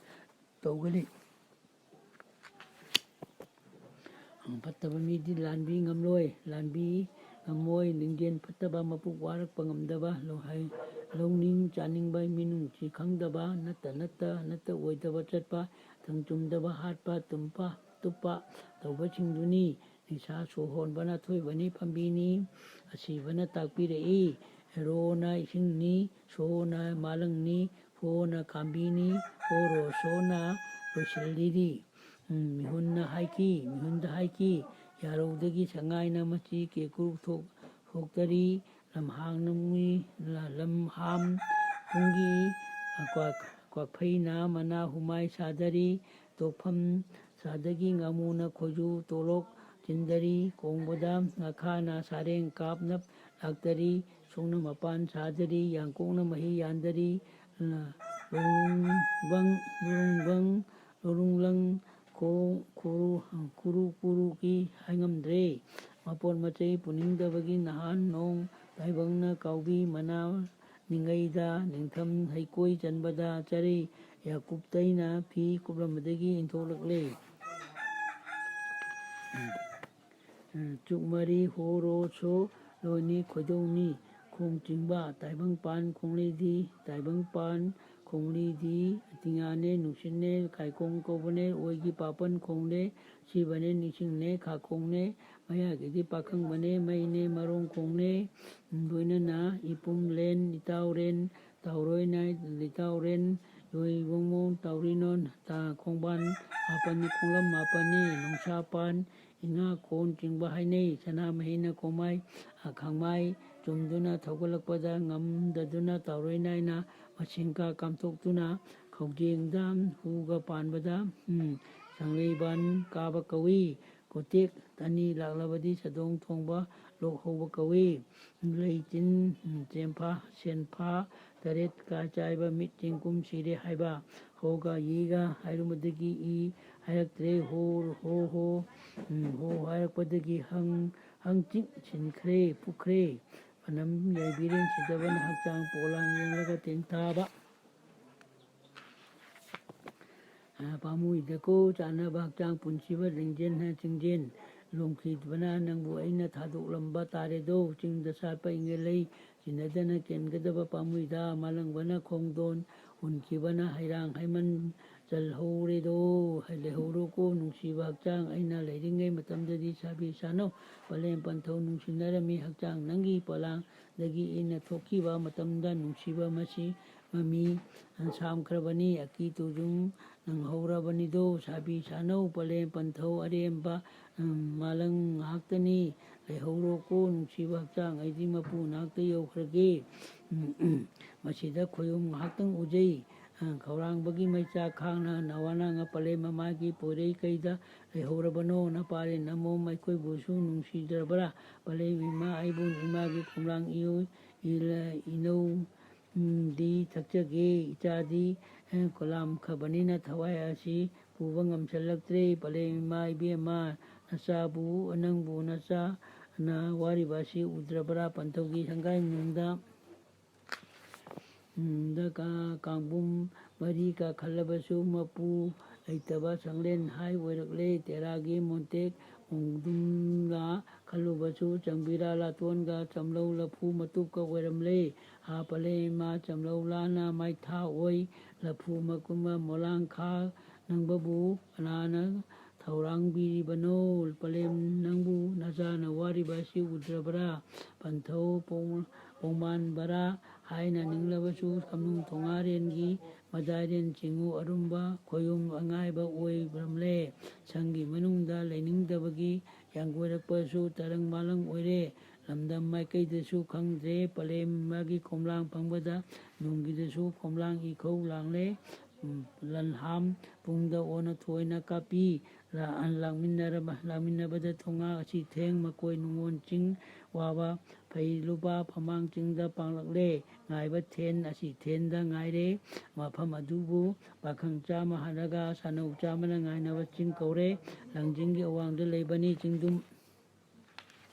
ꯇꯧꯒꯅꯤ꯫ ꯐꯠꯇꯕ ꯃꯤꯗꯤ ꯂꯥꯟꯕꯤ ꯉꯝꯂꯣꯏ, ꯂꯥꯟꯕꯤ ꯉꯝꯃꯣꯏ꯫ ꯂꯤꯡꯖꯦꯜ ꯐꯠꯇꯕ, ꯃꯄꯨꯛ ꯋꯥꯔꯛꯄ ꯉꯝꯗꯕ, ꯂꯧꯍꯩ-, ꯂꯧꯅꯤꯡ ꯆꯥꯅꯤꯡꯕ, ꯃꯤꯅꯨꯡꯁꯤ ꯈꯪꯗꯕ, ꯅꯠꯇ ꯅꯠꯇ ꯅꯠꯇ ꯑꯣꯏꯗꯕ ꯆꯠꯄ, ꯊꯪ ꯆꯨꯝꯗꯕ ꯍꯥꯠꯄ, ꯇꯨꯝꯄ ꯇꯨꯞꯄ ꯇꯧꯕꯁꯤꯡꯗꯨꯅꯤ꯫ ꯅꯤꯁꯥ ꯁꯣꯔ ꯍꯣꯟꯕꯅ ꯑꯊꯣꯏꯕꯅꯤ ꯐꯝꯕꯤꯅꯤ, ꯑꯁꯤꯕꯅ ꯇꯥꯛꯄꯤꯔꯛꯏ꯫ ꯍꯦꯔꯣꯅ ꯏꯁꯤꯡꯅꯤ, ꯁꯣꯅ ꯃꯥꯂꯪꯅꯤ, ꯍꯣꯅ ꯈꯥꯝꯕꯤꯅꯤ, ꯍꯣꯔꯣ ꯁꯣꯅ ꯂꯣꯏꯁꯤꯜꯂꯤꯔꯤ꯫ ꯎꯝ, ꯃꯤꯍꯨꯟꯅ ꯍꯥꯏꯈꯤ, ꯃꯤꯍꯨꯟꯗ ꯍꯥꯏꯈꯤ, ꯌꯥꯔꯧꯗꯒꯤ ꯁꯉꯥꯏꯅ ꯃꯆꯤ ꯀꯦꯀꯨ ꯊꯣꯛ-, ꯊꯣꯛꯇꯔꯤ꯫ ꯂꯝꯍꯥꯡꯅ ꯃꯤ-, ꯂ-, ꯂꯝꯍꯥꯝ ꯄꯨꯡꯒꯤ ꯀ꯭ꯋꯥꯛ-, ꯀ꯭ꯋꯥꯛꯐꯩꯅ ꯃꯅꯥ ꯍꯨꯃꯥꯏ ꯁꯥꯗꯔꯤ꯫ ꯇꯣꯛꯐꯝ ꯁꯥꯗꯒꯤ ꯉꯥꯃꯨꯅ ꯈꯣꯏꯖꯨ ꯇꯣꯂꯣꯛ ꯆꯤꯟꯗꯔꯤ꯫ ꯀꯣꯡꯕꯗ ꯉꯥꯈꯥꯅ ꯁꯥꯔꯦꯡ ꯀꯥꯞꯅ ꯂꯥꯛꯇꯔꯤ꯫ ꯁꯣꯡꯅ ꯃꯄꯥꯟ ꯁꯥꯗꯔꯤ꯫ ꯌꯥꯡꯀꯣꯛꯅ ꯃꯍꯤ ꯌꯥꯟꯗꯔꯤ꯫ ꯂ-, ꯂꯣꯡꯕꯪ, ꯂꯣꯡꯕꯪ, ꯂꯣꯔꯨꯡꯂꯪ ꯈꯣ-, ꯈꯨꯔꯨ-, ꯈꯨꯔꯨ ꯈꯨꯔꯨꯒꯤ ꯍꯥꯏꯉꯝꯗ꯭ꯔꯦ꯫ ꯃꯄꯣꯠ ꯃꯆꯩ ꯄꯨꯅꯤꯡꯗꯕꯒꯤ ꯅꯍꯥꯟ ꯅꯣꯡ ꯇꯥꯏꯕꯪꯅ ꯀꯥꯎꯕꯤ ꯃꯅꯥ ꯅꯤꯡꯉꯩꯗ ꯅꯤꯡꯊꯝ ꯍꯩꯀꯣꯏ ꯆꯟꯕꯗ ꯆꯔꯩ ꯌꯥꯀꯨꯞꯇꯩꯅ ꯐꯤ ꯀꯨꯞꯂꯝꯕꯗꯒꯤ ꯏꯟꯊꯣꯛꯂꯛꯂꯦ꯫ ꯆꯨꯛꯃꯔꯤ ꯍꯣꯔꯣꯁꯨ ꯂꯣꯏꯅꯤ ꯈꯣꯏꯗꯧꯅꯤ꯫ ꯈꯣꯡ ꯆꯤꯡꯕ ꯇꯥꯏꯕꯪꯄꯥꯟ ꯈꯣꯡꯂꯩꯗꯤ, ꯇꯥꯏꯕꯪꯄꯥꯟ ꯈꯣꯡꯂꯤꯗꯤ ꯑꯇꯤꯉꯥꯅꯦ, ꯅꯨꯡꯁꯤꯠꯅꯦ, ꯀꯥꯏꯈꯣꯡ ꯀꯧꯕꯅꯦ, ꯑꯣꯏꯒꯤ ꯄꯥꯄꯟ ꯈꯣꯡꯅꯦ, ꯁꯤꯕꯅꯦ, ꯅꯤꯡꯁꯤꯡꯅꯦ, ꯈꯥꯈꯣꯡꯅꯦ, ꯃꯌꯥꯒꯤꯗꯤ ꯄꯥꯈꯪꯕꯅꯦ, ꯃꯩꯅꯦ, ꯃꯔꯣꯡ ꯈꯣꯡꯅꯦ, ꯂꯣꯏꯅꯅ ꯏꯄꯨꯝꯂꯦꯟ, ꯏꯇꯥꯎꯔꯦꯟ, ꯇꯥꯎꯔꯣꯏ ꯅꯥꯏ ꯂꯤꯇꯥꯎꯔꯦꯟ, ꯌꯣꯏ ꯏꯕꯨꯡꯉꯣ ꯇꯥꯎꯔꯤꯅꯣꯟ, ꯇꯥ ꯈꯣꯡꯕꯥꯟ ꯃꯥꯄꯟꯅꯤ, ꯈꯣꯡꯂꯝ ꯃꯥꯄꯟꯅꯤ, ꯅꯨꯡꯁꯥꯄꯥꯟ, ꯏꯉꯥ ꯀꯣꯟ ꯆꯤꯡꯕ ꯍꯥꯏꯅꯩ꯫ ꯁꯅꯥꯃꯍꯤꯅ ꯀꯣꯃꯥꯏ, ꯑ, ꯈꯥꯡꯃꯥꯏ ꯆꯨꯝꯗꯨꯅ ꯊꯧꯒꯠꯂꯛꯄꯗ ꯉꯝꯗꯗꯨꯅ ꯇꯥꯎꯔꯣꯏ ꯅꯥꯏꯅ ꯃꯁꯤꯡꯀꯥ ꯀꯥꯝꯊꯣꯛꯇꯨꯅ ꯈꯧꯖꯦꯡꯗ ꯍꯨꯒ ꯄꯥꯟꯕꯗ, ꯎꯝ, ꯁꯪꯂꯩꯕꯥꯟ ꯀꯥꯕ ꯀꯧꯏ꯫ ꯈꯨꯇꯦꯛ ꯑꯅꯤ ꯂꯥꯛꯂꯕꯗꯤ ꯁꯥꯗꯣꯡ ꯊꯣꯡꯕ ꯂꯣꯛ ꯍꯧꯕ ꯀꯧꯏ꯫ ꯂꯩꯆꯤꯟ, ꯎꯝ, ꯆꯦꯟꯐꯥ, ꯁꯦꯟꯐꯥ ꯇꯔꯦꯠ ꯀꯥ ꯆꯥꯏꯕ ꯃꯤꯠ ꯆꯦꯡꯀꯨꯝ ꯁꯤꯔꯦ ꯍꯥꯏꯕ꯫ ꯍꯣꯒ ꯌꯤꯒ ꯍꯥꯏꯔꯨꯕꯗꯒꯤ ꯏ ꯍꯥꯏꯔꯛꯇ꯭ꯔꯦ꯫ ꯍꯣ, ꯍꯣ, ꯍꯣ, ꯎꯝ, ꯍꯣ ꯍꯥꯏꯔꯛꯄꯗꯒꯤ ꯍꯪ, ꯍꯪꯆꯤꯠ ꯁꯤꯟꯈ꯭ꯔꯦ, ꯄꯨꯈ꯭ꯔꯦ꯫ ꯃꯅꯝ ꯌꯥꯏꯕꯤꯔꯦꯟ ꯁꯤꯗꯕꯅ ꯍꯛꯆꯥꯡ ꯄꯣꯂꯥꯡ ꯌꯦꯡꯂꯒ ꯇꯦꯟꯊꯥꯕ꯫ ꯑ, ꯄꯥꯝꯃꯨꯏꯗꯀꯣ ꯆꯥꯅꯕ ꯍꯛꯆꯥꯡ ꯄꯨꯟꯁꯤꯕ ꯂꯤꯡꯖꯦꯜ ꯍꯥꯏ ꯆꯤꯡꯖꯦꯜ ꯂꯣꯝꯈꯤꯕꯅ ꯅꯪꯕꯨ ꯑꯩꯅ ꯊꯥꯗꯣꯛꯂꯝꯕ ꯇꯥꯔꯦꯗꯣ꯫ ꯆꯤꯡꯗ ꯁꯥꯠꯄ ꯏꯪꯉꯦ ꯂꯩ ꯆꯤꯟꯅꯗꯅ ꯀꯦꯟꯒꯗꯕ ꯄꯥꯝꯃꯨꯏꯗ꯫ ꯃꯥꯂꯪꯕꯅ ꯈꯣꯡꯗꯣꯟ ꯍꯨꯟꯈꯤꯕꯅ ꯍꯩꯔꯥꯡ ꯍꯩꯃꯟ ꯆꯜꯍꯧꯔꯦꯗꯣ꯫ ꯂꯩꯍꯧꯔꯣꯀꯣ ꯅꯨꯡꯁꯤꯕ ꯍꯛꯆꯥꯡ, ꯑꯩꯅ ꯂꯩꯔꯤꯉꯩ ꯃꯇꯝꯗꯗꯤ ꯁꯥꯕꯤ ꯁꯥꯅꯧ ꯄꯂꯦꯝ ꯄꯟꯊꯧ ꯅꯨꯡꯁꯤꯅꯔꯝꯃꯤ꯫ ꯍꯛꯆꯥꯡ ꯅꯪꯒꯤ ꯄꯣꯂꯥꯡꯗꯒꯤ ꯏꯟꯅ ꯊꯣꯛꯈꯤꯕ ꯃꯇꯝꯗ ꯅꯨꯡꯁꯤꯕ ꯃꯁꯤ ꯃꯃꯤ ꯁꯥꯝꯈ꯭ꯔꯕꯅꯤ꯫ ꯑꯀꯤ ꯇꯨꯖꯨꯡ ꯅꯪꯍꯧꯔꯕꯅꯤꯗꯣ꯫ ꯁꯥꯕꯤ ꯁꯥꯅꯧ ꯄꯂꯦꯝ ꯄꯟꯊꯧ ꯑꯔꯦꯝꯕ, ꯎꯝ, ꯃꯥꯂꯪ ꯉꯥꯏꯍꯥꯛꯇꯅꯤ꯫ ꯂꯩꯍꯧꯔꯣꯀꯣ ꯅꯨꯡꯁꯤꯕ ꯍꯛꯆꯥꯡ, ꯑꯩꯗꯤ ꯃꯄꯨ ꯅꯥꯛꯇ ꯌꯧꯈ꯭ꯔꯒꯦ꯫ ꯎꯝ, ꯎꯝ꯫ ꯃꯁꯤꯗ ꯈꯣꯏꯌꯨꯝ ꯉꯥꯏꯍꯥꯛꯇꯪ ꯎꯖꯩ꯫ ꯑ, ꯈꯧꯔꯥꯡꯕꯒꯤ ꯃꯩꯆꯥꯛ ꯈꯥꯡꯅ ꯅꯋꯥꯅ ꯄꯂꯦꯝ ꯃꯃꯥꯒꯤ ꯄꯣꯏꯔꯩ ꯀꯩꯗ ꯂꯩꯍꯧꯔꯕꯅꯣ? ꯅꯄꯥꯔꯦꯟ ꯅꯃꯣꯝ ꯑꯩꯈꯣꯏꯕꯨꯁꯨ ꯅꯨꯡꯁꯤꯗ꯭ꯔꯕ꯭ꯔꯥ? ꯄꯂꯦꯝ ꯏꯃꯥ ꯑꯩꯕꯨ ꯏꯃꯥꯒꯤ ꯈꯣꯡꯂꯥꯡ ꯏꯌꯨ-, ꯏꯂ-, ꯏꯅꯧ ꯎꯝ, ꯗꯤ ꯊꯛꯆꯒꯦ꯫ ꯏꯆꯥꯗꯤ, ꯑꯦ, ꯀꯣꯂꯥꯝꯈ꯭ꯔꯕꯅꯤꯅ ꯊꯋꯥꯏ ꯑꯁꯤ ꯄꯨꯕ ꯉꯝꯁꯤꯜꯂꯛꯇ꯭ꯔꯦ꯫ ꯄꯂꯦꯝ ꯏꯃꯥ ꯏꯕꯦꯝꯃ, ꯅꯆꯥꯕꯨ, ꯅꯪꯕꯨ ꯅꯆꯥꯅ ꯋꯥꯔꯤꯕ ꯑꯁꯤ ꯎꯗ꯭ꯔꯕ꯭ꯔꯥ? ꯄꯟꯊꯧꯒꯤ ꯁꯪꯒꯥꯏ ꯃꯅꯨꯡꯗ, ꯎꯝ, ꯗ ꯀꯥ-, ꯀꯥꯡꯕꯨꯝ ꯃꯔꯤ ꯀꯥꯈꯠꯂꯕꯁꯨ ꯃꯄꯨ ꯂꯩꯇꯕ ꯁꯪꯂꯦꯟ ꯍꯥꯏ ꯑꯣꯏꯔꯛꯂꯦ꯫ ꯇꯦꯔꯥꯒꯤ ꯃꯣꯟꯇꯦꯛ ꯈꯣꯡꯗꯨꯝꯒ ꯈꯜꯂꯨꯕꯁꯨ ꯆꯪꯕꯤꯔꯥ ꯂꯥꯇꯣꯟꯒ ꯆꯝꯂꯧ ꯂꯐꯨ ꯃꯇꯨꯞꯀ ꯑꯣꯏꯔꯝꯂꯦ꯫ ꯍꯥ ꯄꯂꯦꯝ ꯏꯃꯥ ꯆꯝꯂꯧ ꯂꯥꯅ ꯃꯥꯏꯊꯥ ꯑꯣꯏ꯫ ꯂꯐꯨ ꯃꯀꯨꯝꯕ ꯃꯣꯂꯥꯡꯈꯥ ꯅꯪꯕꯕꯨ ꯀꯅꯥꯅ ꯊꯧꯔꯥꯡꯕꯤꯔꯤꯕꯅꯣ? ꯄꯂꯦꯝ ꯅꯪꯕꯨ ꯅꯆꯥꯅ ꯋꯥꯔꯤꯕ ꯑꯁꯤ ꯎꯗ꯭ꯔꯕꯔꯥ? ꯄꯟꯊꯧ ꯄꯣꯡ-, ꯄꯣꯡꯃꯥꯟꯕꯔꯥ ꯍꯥꯏꯅ ꯅꯤꯡꯂꯕꯁꯨ ꯀꯝꯅꯨꯡ ꯊꯣꯉꯥꯔꯦꯟꯒꯤ ꯃꯗꯥꯏꯔꯦꯟ ꯆꯤꯡꯉꯨ ꯑꯔꯨꯝꯕ ꯈꯣꯌꯨꯝ ꯑꯉꯥꯏꯕ ꯑꯣꯏꯔꯝꯂꯦ꯫ ꯁꯪꯒꯤ ꯃꯅꯨꯡꯗ ꯂꯩꯅꯤꯡꯗꯕꯒꯤ ꯌꯥꯡꯒꯣꯏꯔꯛꯄꯁꯨ ꯇꯔꯪ ꯃꯥꯂꯪ ꯑꯣꯏꯔꯦ꯫ ꯂꯝꯗꯝ ꯃꯥꯏꯀꯩꯗꯁꯨ ꯈꯪꯗ꯭ꯔꯦ꯫ ꯄꯂꯦꯝ ꯃꯥꯒꯤ ꯈꯣꯝꯂꯥꯡ ꯐꯪꯕꯗ ꯅꯨꯡꯒꯤꯗꯁꯨ ꯈꯣꯝꯂꯥꯡ ꯏꯈꯧ ꯂꯥꯡꯂꯦ꯫ ꯎꯝ, ꯂꯟꯍꯥꯝ ꯄꯨꯡꯗ ꯑꯣꯟꯅ ꯊꯣꯏꯅ ꯀꯥꯞꯄꯤ꯫ ꯂꯥ-, ꯂꯥꯛꯃꯤꯟꯅꯔꯕ-, ꯂꯥꯛꯃꯤꯟꯅꯕꯗ ꯊꯣꯉꯥ ꯑꯁꯤ ꯊꯦꯡ ꯃꯀꯣꯏ ꯅꯨꯡꯉꯣꯟ ꯆꯤꯡ ꯋꯥꯕ ꯐꯩ ꯂꯨꯄꯥ ꯐꯃꯥꯡ ꯆꯤꯡꯗ ꯄꯥꯡꯂꯛꯂꯦ꯫ ꯉꯥꯏꯕ ꯊꯦꯟ ꯑꯁꯤ ꯊꯦꯟꯗ ꯉꯥꯏꯔꯦ꯫ ꯃꯐꯝ ꯑꯗꯨꯕꯨ ꯄꯥꯈꯪ ꯆꯥꯝꯃ ꯍꯜꯂꯒ ꯁꯥꯅꯧ ꯆꯥꯝꯃꯅ ꯉꯥꯏꯅꯕ ꯆꯤꯡ ꯀꯧꯔꯦ꯫ ꯂꯥꯡꯖꯤꯡꯒꯤ ꯑꯋꯥꯡꯗ ꯂꯩꯕꯅꯤ ꯆꯤꯡꯗꯨꯝ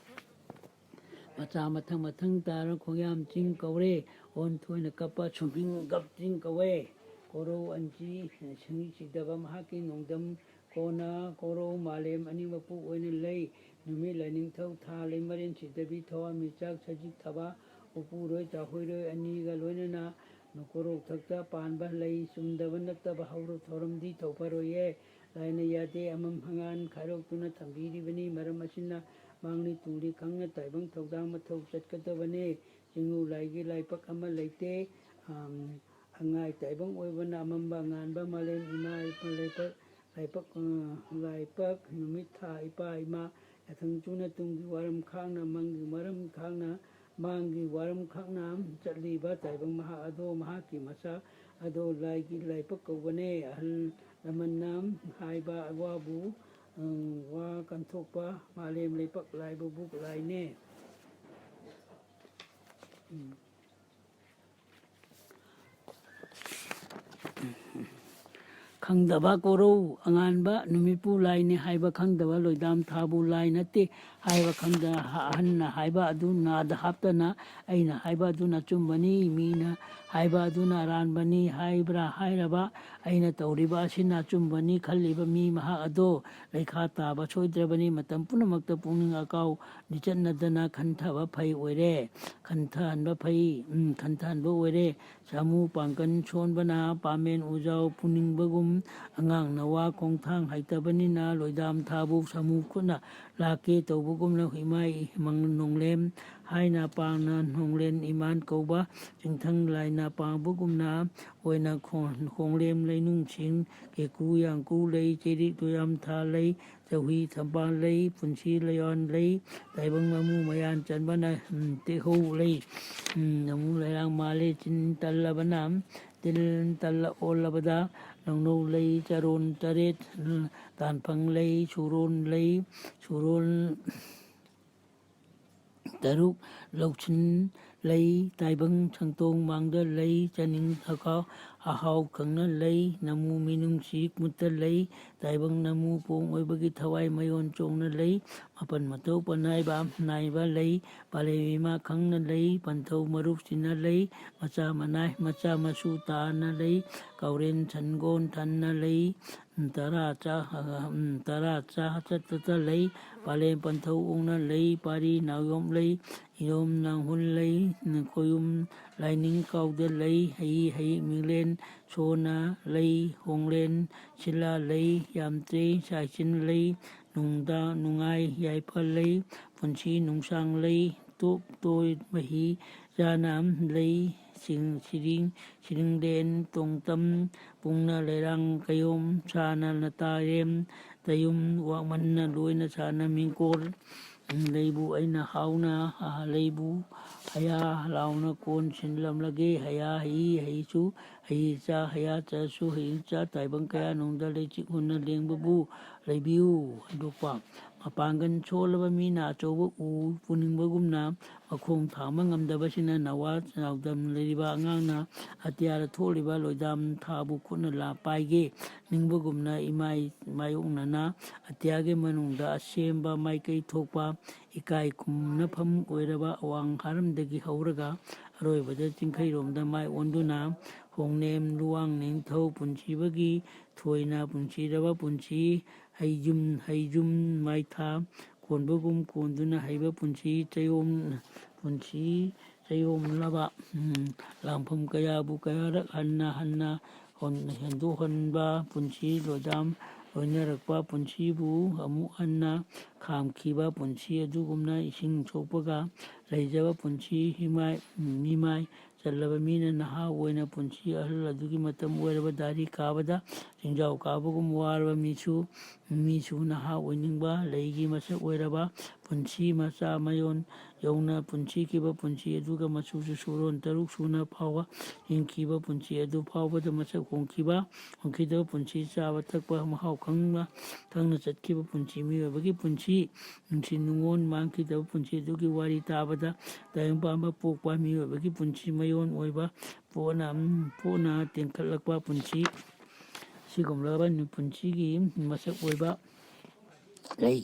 ꯃꯆꯥ ꯃꯊꯪ ꯃꯊꯪ ꯇꯥꯔ ꯈꯣꯡꯌꯥꯝ ꯆꯤꯡ ꯀꯧꯔꯦ꯫ ꯑꯣꯟ ꯊꯣꯏꯅ ꯀꯞꯄ ꯁꯨꯝꯍꯤꯡ ꯒꯞ ꯆꯤꯡ ꯀꯧꯋꯦ꯫ ꯀꯣꯔꯧ ꯑꯟꯆꯤ ꯁꯤꯡ ꯁꯤꯗꯕ ꯃꯍꯥꯛꯀꯤ ꯅꯣꯡꯗꯝ ꯀꯣꯟꯅ ꯀꯣꯔꯧ ꯃꯥꯂꯦꯝ ꯑꯅꯤꯃꯛꯄꯨ ꯑꯣꯏꯅ ꯂꯩ꯫ ꯅꯨꯃꯤꯠ ꯂꯥꯏꯅꯤꯡꯊꯧ ꯊꯥ ꯂꯩꯃꯔꯦꯟ ꯁꯤꯗꯕꯤ ꯊꯋꯥꯟꯃꯤꯆꯥꯛ ꯁꯖꯤꯛ ꯊꯕꯥ ꯎꯄꯨꯔꯣꯏ ꯆꯥꯍꯣꯏꯔꯣꯏ ꯑꯅꯤꯒ ꯂꯣꯏꯅꯅ ꯀꯣꯔꯧꯊꯛꯇ ꯄꯥꯟꯕ ꯂꯩ ꯆꯨꯝꯗꯕ ꯅꯠꯇꯕ ꯍꯧꯔ ꯊꯧꯔꯝꯗꯤ ꯇꯧꯕꯔꯣꯏꯌꯦ꯫ ꯂꯥꯏꯅ ꯌꯥꯗꯦ ꯑꯃꯝ ꯍꯪꯉꯥꯟ ꯈꯥꯏꯔꯣꯛꯇꯨꯅ ꯊꯝꯕꯤꯔꯤꯕꯅꯤ꯫ ꯃꯔꯝ ꯑꯁꯤꯅ ꯃꯥꯡꯂꯤ ꯇꯨꯡꯂꯤ ꯈꯪꯅ ꯇꯥꯏꯕꯪ ꯊꯧꯗꯥꯡ ꯃꯊꯧ ꯆꯠꯀꯗꯕꯅꯤ꯫ ꯆꯤꯡꯉꯨ ꯂꯥꯏꯒꯤ ꯂꯥꯏꯄꯛ ꯑꯃ ꯂꯩꯇꯦ꯫ ꯑꯝ, ꯑꯉꯥꯏ ꯇꯥꯏꯕꯪ ꯑꯣꯏꯕꯅ ꯑꯃꯝꯕ ꯑꯉꯥꯟꯕ ꯃꯥꯂꯦꯝ ꯏꯃꯥ ꯏꯄꯥ ꯂꯩꯄꯥꯛ ꯂꯥꯏꯄꯛ, ꯑ, ꯂꯥꯏꯄꯛ ꯅꯨꯃꯤꯠ ꯊꯥ ꯏꯄꯥ ꯏꯃꯥ ꯌꯥꯊꯪ ꯆꯨꯅ ꯇꯨꯡꯒꯤ ꯋꯥꯔꯝ ꯈꯥꯡꯅ ꯃꯪꯒꯤ ꯃꯔꯝ ꯈꯥꯡꯅ ꯃꯥꯡꯒꯤ ꯋꯥꯔꯝ ꯈꯥꯡꯅ ꯆꯠꯂꯤꯕ ꯇꯥꯏꯕꯪ ꯃꯍꯥꯛ ꯑꯗꯣ ꯃꯍꯥꯛꯀꯤ ꯃꯆꯥ ꯑꯗꯣ ꯂꯥꯏꯒꯤ ꯂꯥꯏꯄꯛ ꯀꯧꯕꯅꯦ꯫ ꯑꯍꯜ ꯂꯃꯟꯅ ꯍꯥꯏꯕ ꯋꯥꯕꯨ, ꯑ, ꯋꯥ ꯀꯟꯊꯣꯛꯄ ꯃꯥꯂꯦꯝ ꯂꯩꯄꯥꯛ ꯂꯥꯏꯕꯕꯨ ꯂꯥꯏꯅꯦ꯫ ꯎꯝ꯫ ꯈꯪꯗꯕ ꯀꯣꯔꯧ ꯑꯉꯥꯟꯕ ꯅꯨꯃꯤꯠꯄꯨ ꯂꯥꯏꯅꯤ ꯍꯥꯏꯕ ꯈꯪꯗꯕ, ꯂꯣꯏꯗꯥꯝ ꯊꯥꯕꯨ ꯂꯥꯏ ꯅꯠꯇꯦ ꯍꯥꯏꯕ ꯈꯪꯗ ꯑꯍꯟꯅ ꯍꯥꯏꯕ ꯑꯗꯨ ꯅꯥꯗ ꯍꯥꯞꯇꯅ ꯑꯩꯅ ꯍꯥꯏꯕ ꯑꯗꯨꯅ ꯑꯆꯨꯝꯕꯅꯤ, ꯃꯤꯅ ꯍꯥꯏꯕ ꯑꯗꯨꯅ ꯑꯔꯥꯟꯕꯅꯤ ꯍꯥꯏꯕ꯭ꯔꯥ ꯍꯥꯏꯔꯕ, ꯑꯩꯅ ꯇꯧꯔꯤꯕ ꯑꯁꯤꯅ ꯑꯆꯨꯝꯕꯅꯤ ꯈꯜꯂꯤꯕ ꯃꯤ ꯃꯍꯥꯛ ꯑꯗꯣ ꯂꯩꯈꯥ ꯇꯥꯕ ꯁꯣꯏꯗ꯭ꯔꯕꯅꯤ꯫ ꯃꯇꯝ ꯄꯨꯝꯅꯃꯛꯇ ꯄꯨꯛꯅꯤꯡ ꯑꯀꯥꯎ ꯂꯤꯆꯠꯅꯗꯅ ꯈꯟꯊꯕ ꯐꯩ ꯑꯣꯏꯔꯦ, ꯈꯟꯊꯍꯟꯕ ꯐꯩ, ꯎꯝ, ꯈꯟꯊꯍꯟꯕ ꯑꯣꯏꯔꯦ꯫ ꯁꯥꯃꯨ ꯄꯥꯡꯒꯟ ꯁꯣꯟꯕꯅ ꯄꯥꯃꯦꯟ ꯎꯖꯥꯎ ꯄꯨꯅꯤꯡꯕꯒꯨꯝ, ꯑꯉꯥꯡꯅ ꯋꯥ ꯈꯣꯡꯊꯥꯡ ꯍꯩꯇꯕꯅꯤꯅ ꯂꯣꯏꯗꯥꯝ ꯊꯥꯕꯨ ꯁꯥꯃꯨ ꯈꯨꯠꯅ ꯂꯥꯛꯀꯦ ꯇꯧꯕꯒꯨꯝꯅ ꯏꯃꯥ ꯏꯃꯪ ꯅꯣꯡꯂꯦꯝ ꯍꯥꯏꯅ ꯄꯥꯡꯅ ꯅꯣꯡꯂꯦꯟ ꯏꯃꯥꯟ ꯀꯧꯕ ꯆꯤꯡꯊꯪ ꯂꯥꯏꯅ ꯄꯥꯡꯕꯒꯨꯝꯅ ꯑꯣꯏꯅ ꯈꯣꯡ-, ꯈꯣꯡꯂꯦꯝ ꯂꯩꯅꯨꯡꯁꯤꯡ ꯀꯦꯀꯨ ꯌꯥꯡꯀꯨ ꯂꯩ, ꯆꯩꯔꯤꯛ ꯇꯨꯌꯥꯝꯊꯥ ꯂꯩ, ꯆꯧꯍꯤ ꯊꯝꯕꯥꯜ ꯂꯩ, ꯄꯨꯟꯁꯤ ꯂꯩꯌꯣꯟ ꯂꯩ, ꯇꯥꯏꯕꯪ ꯃꯃꯨ ꯃꯌꯥꯟ ꯆꯟꯕꯅ, ꯎꯝ, ꯇꯦꯛꯍꯧ ꯂꯩ, ꯎꯝ, ꯅꯃꯨ ꯂꯩꯔꯥꯡ ꯃꯥꯜꯂꯦ, ꯆꯤꯟ ꯇꯜꯂꯕꯅ, ꯇꯤꯜ ꯇꯜꯂ ꯑꯣꯜꯂꯕꯗ, ꯂꯧꯅꯧ ꯂꯩ, ꯆꯔꯣꯟ ꯇꯔꯦꯠ, ꯎꯝ, ꯇꯥꯟꯐꯪ ꯂꯩ, ꯁꯨꯔꯣꯟ ꯂꯩ, ꯁꯨꯔꯣꯟ ꯇꯔꯨꯛ, ꯂꯧꯁꯤꯟ ꯂꯩ, ꯇꯥꯏꯕꯪ ꯁꯪꯇꯣꯡ ꯃꯥꯡꯗ ꯂꯩ, ꯆꯥꯅꯤꯡ ꯊꯀꯥꯎ ꯑꯍꯥꯎ ꯈꯪꯅ ꯂꯩ, ꯅꯃꯨ ꯃꯤꯅꯨꯡꯁꯤ ꯃꯨꯠꯇ ꯂꯩ, ꯇꯥꯏꯕꯪ ꯅꯃꯨ ꯄꯣꯡ ꯑꯣꯏꯕꯒꯤ ꯊꯋꯥꯏ ꯃꯌꯣꯟ ꯆꯣꯡꯅ ꯂꯩ, ꯃꯥꯄꯟ ꯃꯊꯧ ꯄꯅꯥꯏꯕ ꯅꯥꯏꯕ ꯂꯩ, ꯄꯥꯂꯦꯝ ꯏꯃꯥ ꯈꯪꯅ ꯂꯩ, ꯄꯟꯊꯧ ꯃꯔꯨꯞꯁꯤꯅ ꯂꯩ, ꯃꯆꯥ ꯃꯅꯥꯏ ꯃꯆꯥ ꯃꯁꯨ ꯇꯥꯅ ꯂꯩ, ꯀꯥꯎꯔꯦꯟ ꯁꯟꯒꯣꯟ ꯊꯟꯅ ꯂꯩ, ꯇꯔꯥ ꯆꯥ-, ꯇꯔꯥ ꯆꯥ ꯆꯠꯇ ꯂꯩ, ꯄꯥꯂꯦꯝ ꯄꯟꯊꯧ ꯑꯣꯡꯅ ꯂꯩ, ꯄꯥꯔꯤ ꯅꯥꯎꯌꯣꯝ ꯂꯩ, ꯏꯌꯣꯝ ꯅꯥꯡꯍꯨꯜ ꯂꯩ, ꯈꯣꯌꯨꯝ ꯂꯥꯏꯅꯤꯡ ꯀꯥꯎꯗ ꯂꯩ, ꯍꯩ ꯍꯩ ꯃꯤꯡꯂꯦꯟ ꯁꯣꯅ ꯂꯩ, ꯍꯣꯡꯂꯦꯟ ꯁꯤꯂꯥ ꯂꯩ, ꯌꯥꯝꯇ꯭ꯔꯦ ꯁꯥꯏꯆꯤꯟ ꯂꯩ, ꯅꯨꯡꯗꯥ ꯅꯨꯡꯉꯥꯏ ꯌꯥꯏꯐ ꯂꯩ, ꯄꯨꯟꯁꯤ ꯅꯨꯡꯁꯥꯡ ꯂꯩ, ꯇꯣꯞ ꯇꯣꯏ ꯃꯍꯤ ꯆꯥꯅ ꯂꯩ, ꯁꯤꯡ-, ꯁꯤꯔꯤꯡ ꯁꯤꯔꯤꯡꯂꯦꯟ ꯇꯣꯡꯇꯝ ꯄꯨꯡꯅ ꯂꯩꯔꯥꯡ ꯀꯌꯣꯝ ꯁꯥꯅ ꯅꯇꯥꯔꯦꯝ ꯇꯌꯨꯝ ꯋꯥꯛꯃꯟꯅ ꯂꯣꯏꯅ ꯁꯥꯅ ꯃꯤꯡꯀꯣꯜ ꯂꯩꯕꯨ ꯑꯩꯅ ꯍꯥꯎꯅ ꯂꯩꯕꯨ ꯍꯌꯥ ꯂꯥꯎꯅ ꯀꯣꯟ ꯁꯤꯟꯂꯝꯂꯒꯦ꯫ ꯍꯌꯥ ꯍꯩ ꯍꯩꯁꯨ ꯍꯩ ꯆꯥ ꯍꯌꯥ ꯆꯥꯁꯨ ꯍꯩ ꯆꯥ ꯇꯥꯏꯕꯪ ꯀꯌꯥ ꯅꯨꯡꯗ ꯂꯩꯆꯤꯛ ꯍꯨꯟꯅ ꯂꯦꯡꯕꯕꯨ ꯂꯩꯕꯤꯌꯨ꯫ ꯍꯟꯗꯣꯛꯄ ꯃꯄꯥꯡꯒꯜ ꯁꯣꯜꯂꯕ ꯃꯤꯅ ꯑꯆꯧꯕ ꯎ ꯄꯨꯅꯤꯡꯕꯒꯨꯝꯅ, ꯃꯈꯣꯡ ꯊꯥꯡꯕ ꯉꯝꯗꯕꯁꯤꯅ ꯅꯋꯥ ꯅꯥꯎꯗꯝ ꯂꯩꯔꯤꯕ ꯑꯉꯥꯡꯅ ꯑꯇꯤꯌꯥꯗ ꯊꯣꯛꯂꯤꯕ ꯂꯣꯏꯗꯥꯝ ꯊꯥꯕꯨ ꯈꯨꯠꯅ ꯂꯥ ꯄꯥꯏꯒꯦ ꯅꯤꯡꯕꯒꯨꯝꯅ ꯏꯃꯥꯏ ꯃꯥꯌꯣꯛꯅꯅ ꯑꯇꯤꯌꯥꯒꯤ ꯃꯅꯨꯡꯗ ꯑꯁꯦꯝꯕ ꯃꯥꯏꯀꯩ ꯊꯣꯛꯄ ꯏꯀꯥꯏ ꯈꯨꯝꯅꯐꯝ ꯑꯣꯏꯔꯕ ꯑꯋꯥꯡ ꯍꯥꯔꯝꯗꯒꯤ ꯍꯧꯔꯒ ꯑꯔꯣꯏꯕꯗ ꯆꯤꯡꯈꯩꯔꯣꯝꯗ ꯃꯥꯏ ꯑꯣꯟꯗꯨꯅ ꯍꯣꯡꯅꯦꯝ ꯂꯨꯋꯥꯡ ꯅꯤꯡꯊꯧ ꯄꯨꯟꯁꯤꯕꯒꯤ ꯊꯣꯏꯅ ꯄꯨꯟꯁꯤꯔꯕ ꯄꯨꯟꯁꯤ ꯍꯩꯖꯨꯝ ꯍꯩꯖꯨꯝ ꯃꯥꯏꯊꯥ ꯀꯣꯟꯕꯒꯨꯝ ꯀꯣꯟꯗꯨꯅ ꯍꯩꯕ ꯄꯨꯟꯁꯤ ꯆꯌꯣꯝ ꯄꯨꯟꯁꯤ ꯆꯌꯣꯝꯂꯕ ꯂꯥꯡꯐꯝ ꯀꯌꯥꯕꯨ ꯀꯌꯥꯔꯛ ꯍꯟꯅ ꯍꯟꯅ ꯍꯦꯟꯗꯣꯛꯍꯟꯕ ꯄꯨꯟꯁꯤ ꯂꯣꯏꯗꯥꯝ ꯂꯣꯏꯅꯔꯛꯄ ꯄꯨꯟꯁꯤꯕꯨ ꯑꯃꯨꯛ ꯍꯟꯅ ꯈꯥꯝꯈꯤꯕ ꯄꯨꯟꯁꯤ ꯑꯗꯨꯒꯨꯝꯅ ꯏꯁꯤꯡ ꯁꯣꯛꯄꯒ ꯂꯩꯖꯕ ꯄꯨꯟꯁꯤ ꯍꯤꯃꯥꯏ ꯃꯤꯃꯥꯏ ꯆꯜꯂꯕ ꯃꯤꯅ ꯅꯍꯥ ꯑꯣꯏꯅ ꯄꯨꯟꯁꯤ ꯑꯍꯜ ꯑꯗꯨꯒꯤ ꯃꯇꯝ ꯑꯣꯏꯔꯕ ꯗꯥꯔꯤ ꯀꯥꯕꯗ ꯆꯤꯡꯖꯥꯎ ꯀꯥꯕꯒꯨꯝ ꯋꯥꯔꯕ ꯃꯤꯁꯨ ꯃꯤꯁꯨ ꯅꯍꯥ ꯑꯣꯏꯅꯤꯡꯕ ꯂꯩꯒꯤ ꯃꯁꯛ ꯑꯣꯏꯔꯕ ꯄꯨꯟꯁꯤ ꯃꯆꯥ ꯃꯌꯣꯟ ꯌꯧꯅ ꯄꯨꯟꯁꯤꯈꯤꯕ ꯄꯨꯟꯁꯤ ꯑꯗꯨꯒ ꯃꯆꯨꯁꯨ ꯁꯨꯔꯣꯟ ꯇꯔꯨꯛ ꯁꯨꯅ ꯐꯥꯎꯕ ꯍꯤꯡꯈꯤꯕ ꯄꯨꯟꯁꯤ ꯑꯗꯨ ꯐꯥꯎꯕꯗ ꯃꯁꯛ ꯍꯣꯡꯈꯤꯕ ꯍꯣꯡꯈꯤꯗꯕ ꯄꯨꯟꯁꯤ ꯆꯥꯕ ꯊꯛꯄ ꯃꯍꯥꯎ ꯈꯪꯅ ꯈꯪꯅ ꯆꯠꯈꯤꯕ ꯄꯨꯟꯁꯤ ꯃꯤꯑꯣꯏꯕꯒꯤ ꯄꯨꯟꯁꯤ ꯅꯨꯡꯁꯤ ꯅꯨꯡꯉꯣꯟ ꯃꯥꯡꯈꯤꯗꯕ ꯄꯨꯟꯁꯤ ꯑꯗꯨꯒꯤ ꯋꯥꯔꯤ ꯇꯥꯕꯗ ꯇꯥꯏꯕꯪ ꯄꯥꯟꯕ ꯄꯣꯛꯄ ꯃꯤꯑꯣꯏꯕꯒꯤ ꯄꯨꯟꯁꯤ ꯃꯌꯣꯟ ꯑꯣꯏꯕ ꯄꯣꯠꯅ ꯄꯣꯠꯅ ꯇꯦꯟꯈꯠꯂꯛꯄ ꯄꯨꯟꯁꯤ ꯁꯤꯒꯨꯝꯂꯕ ꯄꯨꯟꯁꯤꯒꯤ ꯃꯁꯛ ꯑꯣꯏꯕ ꯂꯩ꯫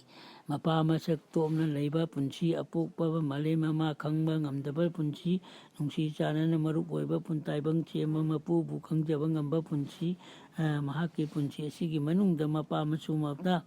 ꯃꯄꯥ ꯃꯁꯛ ꯇꯣꯞꯅ ꯂꯩꯕ ꯄꯨꯟꯁꯤ ꯑꯄꯣꯛꯄ ꯃꯥꯂꯦꯝ ꯃꯃꯥ ꯈꯪꯕ ꯉꯝꯗꯕ ꯄꯨꯟꯁꯤ ꯅꯨꯡꯁꯤ ꯆꯥꯟꯅꯅ ꯃꯔꯨꯞ ꯑꯣꯏꯕ ꯄꯨꯟ ꯇꯥꯏꯕꯪ ꯁꯦꯝꯕ ꯃꯄꯨꯕꯨ ꯈꯪꯖꯕ ꯉꯝꯕ ꯄꯨꯟꯁꯤ ꯃꯍꯥꯛꯀꯤ ꯄꯨꯟꯁꯤ ꯑꯁꯤꯒꯤ ꯃꯅꯨꯡꯗ ꯃꯄꯥ ꯃꯁꯨ ꯃꯄꯥ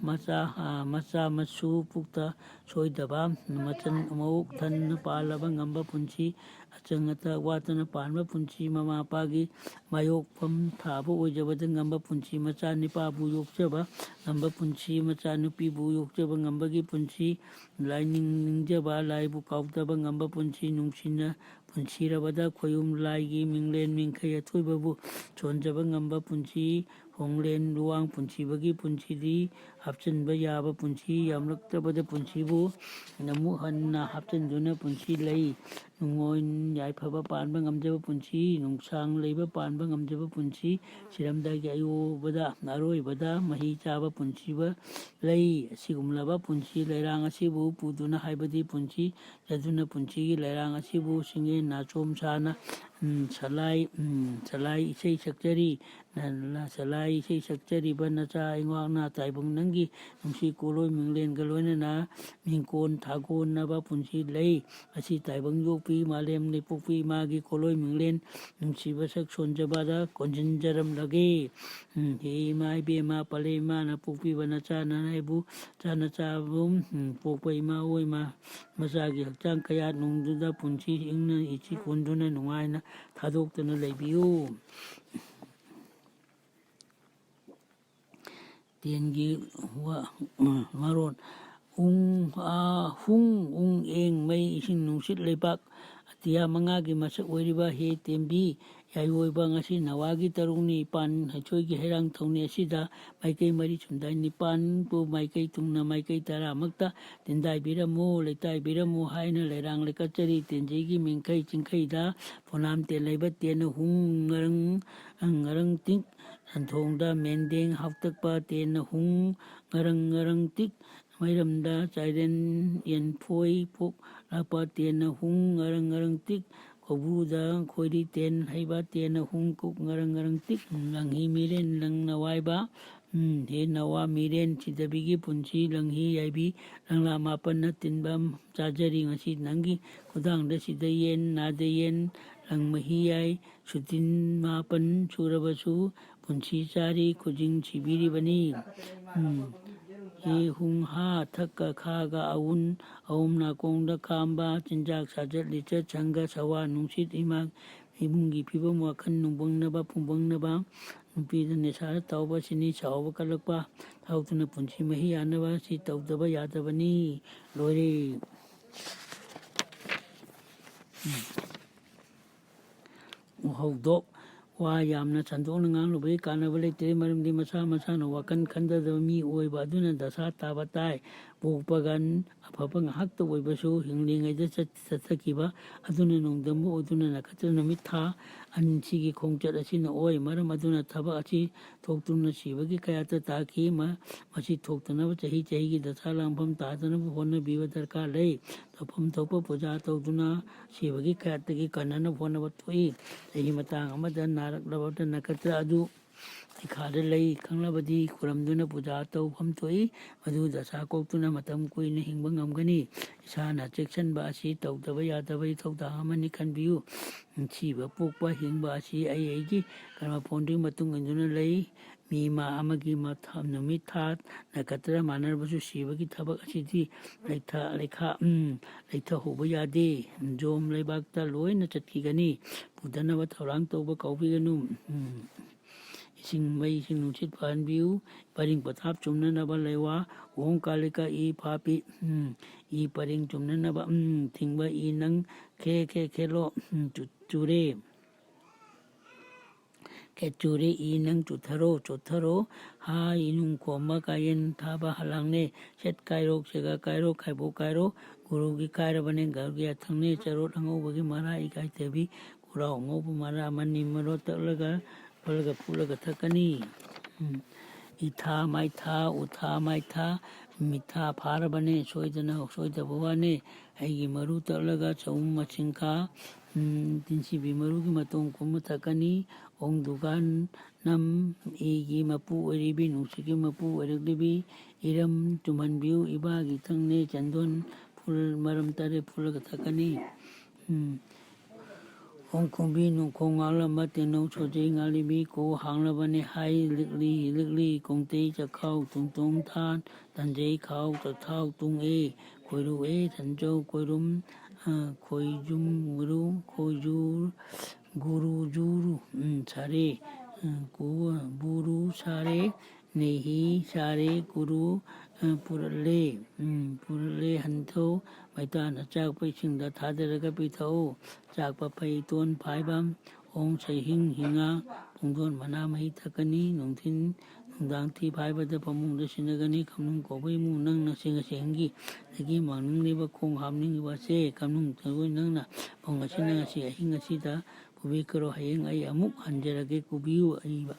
ꯃꯆꯥ ꯃꯆꯥ ꯃꯁꯨ ꯄꯨꯛꯇ ꯁꯣꯏꯗꯕ ꯃꯆꯟ ꯃꯑꯣꯛ ꯊꯟꯅ ꯄꯥꯜꯂꯕ ꯉꯝꯕ ꯄꯨꯟꯁꯤ ꯑꯆꯪ ꯑꯇꯥ ꯋꯥꯠꯇꯅ ꯄꯥꯟꯕ ꯄꯨꯟꯁꯤ ꯃꯃꯥ ꯃꯄꯥꯒꯤ ꯃꯥꯌꯣꯛꯐꯝ ꯊꯥꯕ ꯑꯣꯏꯖꯕꯗ ꯉꯝꯕ ꯄꯨꯟꯁꯤ ꯃꯆꯥ ꯅꯤꯄꯥꯕꯨ ꯌꯣꯛꯆꯕ ꯉꯝꯕ ꯄꯨꯟꯁꯤ ꯃꯆꯥ ꯅꯨꯄꯤꯕꯨ ꯌꯣꯛꯆꯕ ꯉꯝꯕꯒꯤ ꯄꯨꯟꯁꯤ ꯂꯥꯏꯅꯤꯡ ꯅꯤꯡꯖꯕ ꯂꯥꯏꯕꯨ ꯀꯥꯎꯗꯕ ꯉꯝꯕ ꯄꯨꯟꯁꯤ ꯅꯨꯡꯁꯤꯅ ꯄꯨꯟꯁꯤꯔꯕꯗ ꯈꯣꯌꯨꯝ ꯂꯥꯏꯒꯤ ꯃꯤꯡꯂꯦꯟ ꯃꯤꯡꯈꯩ ꯑꯊꯣꯏꯕꯕꯨ ꯁꯣꯟꯖꯕ ꯉꯝꯕ ꯄꯨꯟꯁꯤ ꯈꯣꯡꯂꯦꯟ ꯂꯨꯋꯥꯡ ꯄꯨꯟꯁꯤꯕꯒꯤ ꯄꯨꯟꯁꯤꯗꯤ ꯍꯥꯞꯆꯤꯟꯕ ꯌꯥꯕ ꯄꯨꯟꯁꯤ ꯌꯥꯝꯂꯛꯇꯕꯗ ꯄꯨꯟꯁꯤꯕꯨ ꯑꯃꯨꯛ ꯍꯟꯅ ꯍꯥꯞꯆꯤꯟꯗꯨꯅ ꯄꯨꯟꯁꯤ ꯂꯩ꯫ ꯅꯨꯡꯉꯣꯏ ꯌꯥꯏꯐꯕ ꯄꯥꯟꯕ ꯉꯝꯖꯕ ꯄꯨꯟꯁꯤ, ꯅꯨꯡꯁꯥꯡ ꯂꯩꯕ ꯄꯥꯟꯕ ꯉꯝꯖꯕ ꯄꯨꯟꯁꯤ, ꯁꯤꯔꯝꯗꯥꯏꯒꯤ ꯑꯌꯣꯕꯗ ꯑꯔꯣꯏꯕꯗ ꯃꯍꯩ ꯆꯥꯕ ꯄꯨꯟꯁꯤꯕ ꯂꯩ꯫ ꯑꯁꯤꯒꯨꯝꯂꯕ ꯄꯨꯟꯁꯤ ꯂꯩꯔꯥꯡ ꯑꯁꯤꯕꯨ ꯄꯨꯗꯨꯅ ꯍꯥꯏꯕꯗꯤ ꯄꯨꯟꯁꯤ ꯆꯠꯇꯨꯅ ꯄꯨꯟꯁꯤꯒꯤ ꯂꯩꯔꯥꯡ ꯑꯁꯤꯕꯨ ꯁꯤꯡꯒꯦꯟ ꯅꯥꯆꯣꯝ ꯁꯥꯅ, ꯎꯝ, ꯁꯂꯥꯏ, ꯎꯝ, ꯁꯂꯥꯏ ꯏꯁꯩ ꯁꯛꯆꯔꯤ꯫ ꯅ-, ꯁꯂꯥꯏ ꯏꯁꯩ ꯁꯛꯆꯔꯤꯕ ꯅꯆꯥ ꯑꯩꯉꯥꯛꯅ ꯇꯥꯏꯕꯪ ꯅꯪꯒꯤ ꯅꯨꯡꯁꯤ ꯀꯣꯂꯣꯏ ꯃꯤꯡꯂꯦꯟꯒ ꯂꯣꯏꯅꯅ ꯃꯤꯡꯀꯣꯟ ꯊꯥꯒꯣꯟꯅꯕ ꯄꯨꯟꯁꯤ ꯂꯩ꯫ ꯑꯁꯤ ꯇꯥꯏꯕꯪ ꯌꯣꯛꯄꯤ ꯃꯥꯂꯦꯝ ꯂꯩꯄꯣꯛꯄꯤ ꯏꯃꯥꯒꯤ ꯀꯣꯂꯣꯏ ꯃꯤꯡꯂꯦꯟ ꯅꯨꯡꯁꯤꯕ ꯁꯛ ꯁꯣꯟꯖꯕꯗ ꯀꯣꯟꯁꯤꯟꯖꯔꯝꯂꯒꯦ꯫ ꯎꯝ, ꯍꯦ ꯏꯃꯥ ꯏꯕꯦꯝꯃ ꯄꯂꯦ ꯏꯃꯥꯅ ꯄꯣꯛꯄꯤꯕ ꯅꯆꯥ ꯅꯅꯥꯏꯕꯨ ꯆꯥꯅ ꯆꯥꯕ, ꯎꯝ, ꯄꯣꯛꯄ ꯏꯃꯥ ꯑꯣꯏꯃ ꯃꯆꯥꯒꯤ ꯍꯛꯆꯥꯡ ꯀꯌꯥꯠ ꯅꯨꯡꯗꯨꯗ ꯄꯨꯟꯁꯤ ꯏꯪꯅ ꯏꯆꯤ ꯀꯣꯟꯗꯨꯅ ꯅꯨꯡꯉꯥꯏꯅ ꯊꯥꯗꯣꯛꯇꯅ ꯂꯩꯕꯤꯌꯨ꯫ ꯇꯦꯟꯒꯤ ꯋꯥ-, ꯃꯔꯣꯟ꯫ ꯎꯪ, ꯑꯥ, ꯍꯨꯡ, ꯎꯪ, ꯑꯦꯡ, ꯃꯩ, ꯏꯁꯤꯡ, ꯅꯨꯡꯁꯤꯠ, ꯂꯩꯕꯥꯛ, ꯑꯇꯤꯌꯥ ꯃꯉꯥꯒꯤ ꯃꯁꯛ ꯑꯣꯏꯔꯤꯕ ꯍꯦ ꯇꯦꯝꯕꯤ, ꯌꯥꯏꯑꯣꯏꯕ ꯉꯁꯤ ꯅꯋꯥꯒꯤ ꯇꯔꯨꯛꯅꯤ, ꯏꯄꯥꯟ ꯍꯩꯊꯣꯏꯒꯤ ꯍꯩꯔꯥꯡ ꯊꯧꯅꯤ ꯑꯁꯤꯗ ꯃꯥꯏꯀꯩ ꯃꯔꯤ ꯁꯨꯝꯗꯥꯏ ꯅꯤꯄꯥꯟꯕꯨ ꯃꯥꯏꯀꯩ ꯊꯨꯡꯅ ꯃꯥꯏꯀꯩ ꯇꯔꯥꯃꯛꯇ ꯇꯤꯟꯗꯥꯏꯕꯤꯔꯝꯃꯨ, ꯂꯩꯇꯥꯏꯕꯤꯔꯝꯃꯨ ꯍꯥꯏꯅ ꯂꯩꯔꯥꯡ ꯂꯩꯀꯠꯆꯔꯤ꯫ ꯇꯦꯟꯖꯩꯒꯤ ꯃꯤꯡꯈꯩ ꯆꯤꯡꯈꯩꯗ ꯄꯣꯅꯥꯝ ꯇꯦꯟ ꯂꯩꯕ ꯇꯦꯟꯅ ꯍꯨꯡ ꯉꯔꯪ, ꯉꯔꯪ ꯇꯤꯛ, ꯁꯟꯊꯣꯡꯗ ꯃꯦꯟꯗꯦꯡ ꯍꯥꯎꯇꯛꯄ ꯇꯦꯟꯅ ꯍꯨꯡ ꯉꯔꯪ ꯉꯔꯪ ꯇꯤꯛ, ꯃꯩꯔꯝꯗ ꯆꯥꯏꯔꯦꯟ ꯌꯦꯟꯐꯣꯏ ꯄꯣꯛ ꯂꯥꯛꯄ ꯇꯦꯟꯅ ꯍꯨꯡ ꯉꯔꯪ ꯉꯔꯪ ꯇꯤꯛ, ꯀꯧꯕ꯭ꯔꯨꯗ ꯈꯣꯏꯔꯤ ꯇꯦꯟ ꯍꯩꯕ ꯇꯦꯟꯅ ꯍꯨꯡ ꯀꯨꯛ ꯉꯔꯪ ꯉꯔꯪ ꯇꯤꯛ, ꯂꯪꯍꯤ ꯃꯤꯔꯦꯟ ꯂꯪꯅ ꯋꯥꯏꯕ, ꯎꯝ, ꯍꯦ ꯅꯋꯥ ꯃꯤꯔꯦꯟ ꯁꯤꯗꯕꯤꯒꯤ ꯄꯨꯟꯁꯤ ꯂꯪꯍꯤ ꯌꯥꯏꯕꯤ ꯂꯪꯂꯥ ꯃꯥꯄꯟꯅ ꯇꯤꯟꯕ ꯆꯥꯖꯔꯤ ꯉꯁꯤ ꯅꯪꯒꯤ ꯈꯨꯗꯥꯡꯗ ꯁꯤꯗ ꯌꯦꯟ ꯅꯥꯗ ꯌꯦꯟ ꯂꯪ ꯃꯍꯤ ꯌꯥꯏ ꯁꯨꯇꯤꯟ ꯃꯥꯄꯟ ꯁꯨꯔꯕꯁꯨ ꯄꯨꯟꯁꯤ ꯆꯥꯔꯤ ꯈꯨꯖꯤꯡ ꯁꯤꯕꯤꯔꯤꯕꯅꯤ꯫ ꯎꯝ꯫ ꯍꯦ ꯍꯨꯡ ꯍꯥ ꯊꯛꯀ ꯈꯥꯒ ꯑꯎꯟ ꯑꯍꯨꯝ ꯅꯥꯀꯣꯡꯗ ꯈꯥꯝꯕ ꯆꯤꯟꯖꯥꯛ ꯁꯥꯖꯠ ꯂꯤꯆꯠ ꯁꯪꯒ ꯁꯋꯥ ꯅꯨꯡꯁꯤꯠ ꯏꯃꯥ ꯏꯃꯨꯡꯒꯤ ꯐꯤꯕꯝ ꯋꯥꯈꯜ ꯅꯨꯡꯕꯪꯅꯕ ꯐꯨꯡꯕꯪꯅꯕ ꯅꯨꯄꯤꯗ ꯅꯤꯁꯥꯗ ꯇꯥꯎꯕ ꯁꯤꯅꯤ ꯁꯥꯎꯕ ꯀꯜꯂꯛꯄ ꯊꯥꯎꯗꯨꯅ ꯄꯨꯟꯁꯤ ꯃꯍꯤ ꯌꯥꯅꯕ ꯁꯤ ꯇꯧꯗꯕ ꯌꯥꯗꯕꯅꯤ꯫ ꯂꯣꯏꯔꯦ꯫ ꯎꯝ꯫ ꯎꯍꯧꯗꯣꯛ ꯋꯥ ꯌꯥꯝꯅ ꯁꯟꯗꯣꯛꯅ ꯉꯥꯡꯂꯨꯕꯒꯤ ꯀꯥꯟꯅꯕ ꯂꯩꯇ꯭ꯔꯦ, ꯃꯔꯝꯗꯤ ꯃꯁꯥ ꯃꯁꯥꯅ ꯋꯥꯈꯜ ꯈꯟꯖꯗꯕ ꯃꯤ ꯑꯣꯏꯕ ꯑꯗꯨꯅ ꯗꯁꯥ ꯇꯥꯕ ꯇꯥꯏ꯫ ꯄꯣꯛꯄꯒꯟ ꯑꯐꯕ ꯉꯥꯏꯍꯥꯛꯇ ꯑꯣꯏꯕꯁꯨ ꯍꯤꯡꯂꯤꯉꯩꯗ ꯆꯠ-, ꯆꯠꯊꯈꯤꯕ ꯑꯗꯨꯅ ꯅꯣꯡꯗꯝꯕ ꯑꯣꯏꯗꯨꯅ ꯅꯈꯇ꯭ꯔ ꯅꯨꯃꯤꯠ ꯊꯥ ꯑꯅꯤꯁꯤꯒꯤ ꯈꯣꯡꯆꯠ ꯑꯁꯤꯅ ꯑꯣꯏ꯫ ꯃꯔꯝ ꯑꯗꯨꯅ ꯊꯕꯛ ꯑꯁꯤ ꯊꯣꯛꯇꯨꯅ ꯁꯤꯕꯒꯤ ꯀꯌꯥꯠꯇ ꯇꯥꯈꯤ꯫ ꯃ-, ꯃꯁꯤ ꯊꯣꯛꯇꯅꯕ ꯆꯍꯤ ꯆꯍꯤꯒꯤ ꯗꯁꯥ ꯂꯥꯡꯐꯝ ꯇꯥꯗꯅꯕ ꯍꯣꯠꯅꯕꯤꯕ ꯗꯔꯀꯥꯔ ꯂꯩ꯫ ꯇꯧꯐꯝ ꯊꯣꯛꯄ ꯄꯨꯖꯥ ꯇꯧꯗꯨꯅ ꯁꯤꯕꯒꯤ ꯀꯌꯥꯠꯇꯒꯤ ꯀꯟꯅꯅꯕ ꯍꯣꯠꯅꯕ ꯊꯣꯛꯏ꯫ ꯆꯍꯤ ꯃꯇꯥꯡ ꯑꯃꯗ ꯅꯥꯔꯛꯂꯕ ꯅꯈꯇ꯭ꯔ ꯑꯗꯨ ꯂꯩꯈꯥꯗ ꯂꯩ ꯈꯪꯂꯕꯗꯤ ꯈꯨꯔꯝꯗꯨꯅ ꯄꯨꯖꯥ ꯇꯧꯐꯝ ꯊꯣꯛꯏ꯫ ꯃꯗꯨ ꯗꯁꯥ ꯀꯣꯛꯇꯨꯅ ꯃꯇꯝ ꯀꯨꯏꯅ ꯍꯤꯡꯕ ꯉꯝꯒꯅꯤ꯫ ꯏꯁꯥꯅ ꯆꯦꯛꯁꯤꯟꯕ ꯑꯁꯤ ꯇꯧꯗꯕ ꯌꯥꯗꯕꯒꯤ ꯊꯧꯗꯥꯡ ꯑꯃꯅꯤ ꯈꯟꯕꯤꯌꯨ꯫ ꯁꯤꯕ ꯄꯣꯛꯄ ꯍꯤꯡꯕ ꯑꯁꯤ ꯑꯩ ꯑꯩꯒꯤ ꯀꯔꯃꯐꯣꯟꯗꯨꯒꯤ ꯃꯇꯨꯡ ꯏꯟꯗꯨꯅ ꯂꯩ꯫ ꯃꯤ ꯑꯃ ꯑꯃꯒꯤ ꯃꯊ-, ꯅꯨꯃꯤꯠ ꯊꯥ ꯅꯈꯇ꯭ꯔ ꯃꯥꯟꯅꯔꯕꯁꯨ ꯁꯤꯕꯒꯤ ꯊꯕꯛ ꯑꯁꯤꯗꯤ ꯂꯩꯊ-, ꯂꯩꯈꯥ-, ꯎꯝ, ꯂꯩꯊꯍꯧꯕ ꯌꯥꯗꯦ꯫ ꯖꯣꯝ ꯂꯩꯕꯥꯛꯇ ꯂꯣꯏꯅ ꯆꯠꯈꯤꯒꯅꯤ꯫ ꯄꯨꯗꯅꯕ ꯊꯧꯔꯥꯡ ꯇꯧꯕ ꯀꯥꯎꯕꯤꯒꯅꯨ꯫ ꯎꯝ, ꯏꯁꯤꯡ ꯃꯩ, ꯏꯁꯤꯡ ꯅꯨꯡꯁꯤꯠ ꯐꯍꯟꯕꯤꯌꯨ꯫ ꯄꯔꯤꯡ ꯄꯊꯥꯞ ꯆꯨꯝꯅꯅꯕ ꯂꯩꯋꯥ, ꯑꯣꯡ ꯀꯥꯂꯤꯀꯥ ꯏ ꯐꯥꯄꯤ, ꯎꯝ, ꯏ ꯄꯔꯤꯡ ꯆꯨꯝꯅꯅꯕ, ꯎꯝ, ꯊꯤꯡꯕ ꯏ ꯅꯪ ꯈꯦ ꯈꯦ ꯈꯦꯂꯣ, ꯎꯝ, ꯆꯨ-, ꯆꯨꯔꯦ꯫ ꯈꯦ ꯆꯨꯔꯦ ꯏ ꯅꯪ ꯆꯨꯊꯔꯣ, ꯆꯨꯊꯔꯣ꯫ ꯍꯥ ꯏꯅꯨꯡ ꯈꯣꯝꯕ ꯀꯥꯌꯦꯟ ꯊꯥꯕ ꯍꯂꯥꯡꯅꯦ꯫ ꯁꯦꯠ ꯀꯥꯏꯔꯣ, ꯁꯦꯒꯥ ꯀꯥꯏꯔꯣ, ꯈꯥꯏꯕꯣꯛ ꯀꯥꯏꯔꯣ꯫ ꯒꯨꯔꯨꯒꯤ ꯀꯥꯏꯔꯕꯅꯦ ꯒꯥꯔꯒꯤ ꯌꯥꯊꯪꯅꯦ꯫ ꯆꯔꯣꯠ ꯑꯉꯧꯕꯒꯤ ꯃꯔꯥ ꯏꯀꯥꯏꯊꯕꯤ꯫ ꯈꯨꯔꯥꯎ ꯑꯉꯧꯕ ꯃꯔꯥ ꯑꯃꯅꯤ ꯃꯔꯣ ꯇꯛꯂꯒ ꯐꯨꯠꯂꯒ ꯐꯨꯠꯂꯒ ꯊꯛꯀꯅꯤ꯫ ꯎꯝ꯫ ꯏꯊꯥ ꯃꯥꯏꯊꯥ ꯎꯊꯥ ꯃꯥꯏꯊꯥ ꯃꯤꯊꯥ ꯐꯥꯔꯕꯅꯦ ꯁꯣꯏꯗꯅ ꯁꯣꯏꯗꯕ ꯋꯥꯅꯦ꯫ ꯑꯩꯒꯤ ꯃꯔꯨ ꯇꯛꯂꯒ ꯆꯍꯨꯝ ꯃꯁꯤꯡꯈꯥ, ꯎꯝ, ꯇꯤꯟꯁꯤꯕꯤ ꯃꯔꯨꯒꯤ ꯃꯇꯣꯡ ꯀꯨꯝꯕ ꯊꯛꯀꯅꯤ꯫ ꯑꯣꯡ ꯗꯨꯀꯥꯟ ꯅꯝ ꯏꯒꯤ ꯃꯄꯨ ꯑꯣꯏꯔꯤꯕꯤ ꯅꯨꯡꯁꯤꯠꯀꯤ ꯃꯄꯨ ꯑꯣꯏꯔꯛꯂꯤꯕꯤ ꯏꯔꯝ ꯆꯨꯝꯍꯟꯕꯤꯌꯨ꯫ ꯏꯕꯥꯒꯤ ꯊꯪꯅꯦ ꯆꯟꯗꯣꯟ ꯐꯨꯜ ꯃꯔꯝ ꯇꯔꯦꯠ ꯐꯨꯜꯂꯒ ꯊꯛꯀꯅꯤ꯫ ꯎꯝ꯫ ꯈꯣꯡꯈꯣꯡꯕꯤ ꯅꯣꯡꯈꯣꯡ ꯉꯥꯛꯂꯝꯕ ꯇꯦꯡꯅꯧ ꯁꯣꯖꯩ ꯉꯥꯛꯂꯤꯕꯤ ꯀꯣ ꯍꯥꯡꯂꯕꯅꯦ ꯍꯥꯏ ꯂꯤꯛꯂꯤ ꯂꯤꯛꯂꯤ ꯀꯣꯡꯇꯩ ꯆꯈꯥꯎ ꯇꯨꯡꯇꯣꯡ ꯊꯥꯟ ꯇꯟꯖꯩ ꯈꯥꯎ ꯆꯊꯥꯎ ꯇꯨꯡ ꯑꯦ ꯈꯣꯏꯔꯨ ꯑꯦ ꯁꯟꯖꯧ ꯀꯣꯏꯔꯨꯝ, ꯑ, ꯈꯣꯏꯖꯨꯝ ꯒꯨꯔꯨ ꯈꯣꯏꯖꯨ ꯒꯨꯔꯨ ꯖꯨꯔꯨ, ꯎꯝ, ꯁꯥꯔꯦ, ꯎꯝ, ꯀꯨ-, ꯕꯨꯔꯨ ꯁꯥꯔꯦ ꯅꯦꯍꯤ ꯁꯥꯔꯦ ꯀꯨꯔꯨ, ꯑ, ꯄꯨꯔꯠꯂꯦ, ꯎꯝ, ꯄꯨꯔꯠꯂꯦ ꯍꯟꯊꯧ ꯃꯩꯇꯥꯟ ꯑꯆꯥꯛꯄ ꯏꯁꯤꯡꯗ ꯊꯥꯗꯔꯒ ꯄꯤꯊꯛꯎ꯫ ꯆꯥꯛꯄ ꯐꯩ ꯇꯣꯟ ꯐꯥꯏꯕ ꯈꯣꯡ ꯁꯩꯍꯤꯡ ꯍꯤꯉꯥ ꯄꯨꯡꯗꯣꯟ ꯃꯅꯥ ꯃꯍꯤ ꯊꯛꯀꯅꯤ꯫ ꯅꯨꯡꯊꯤꯟ ꯅꯨꯡꯗꯥꯡ ꯊꯤ ꯐꯥꯏꯕꯗ ꯐꯃꯨꯡꯗ ꯁꯤꯟꯅꯒꯅꯤ꯫ ꯈꯝꯅꯨꯡ ꯀꯧꯕ ꯏꯃꯨꯡ ꯅꯪ ꯅꯁꯤꯡ ꯑꯁꯦꯡꯒꯤ ꯑꯗꯒꯤ ꯃꯥꯡꯅꯤꯡꯂꯤꯕ ꯈꯣꯡ ꯍꯥꯞꯅꯤꯡꯂꯤꯕ ꯑꯁꯦ ꯈꯝꯅꯨꯡ ꯇꯧꯕ ꯅꯪꯅ ꯄꯨꯡ ꯑꯁꯤꯅ ꯉꯁꯤ ꯑꯍꯤꯡ ꯑꯁꯤꯗ ꯄꯨꯕꯤꯈ꯭ꯔꯣ꯫ ꯍꯌꯦꯡ ꯑꯩ ꯑꯃꯨꯛ ꯍꯟꯖꯔꯒꯦ꯫ ꯀꯨꯕꯤꯌꯨ ꯑꯏꯕ꯫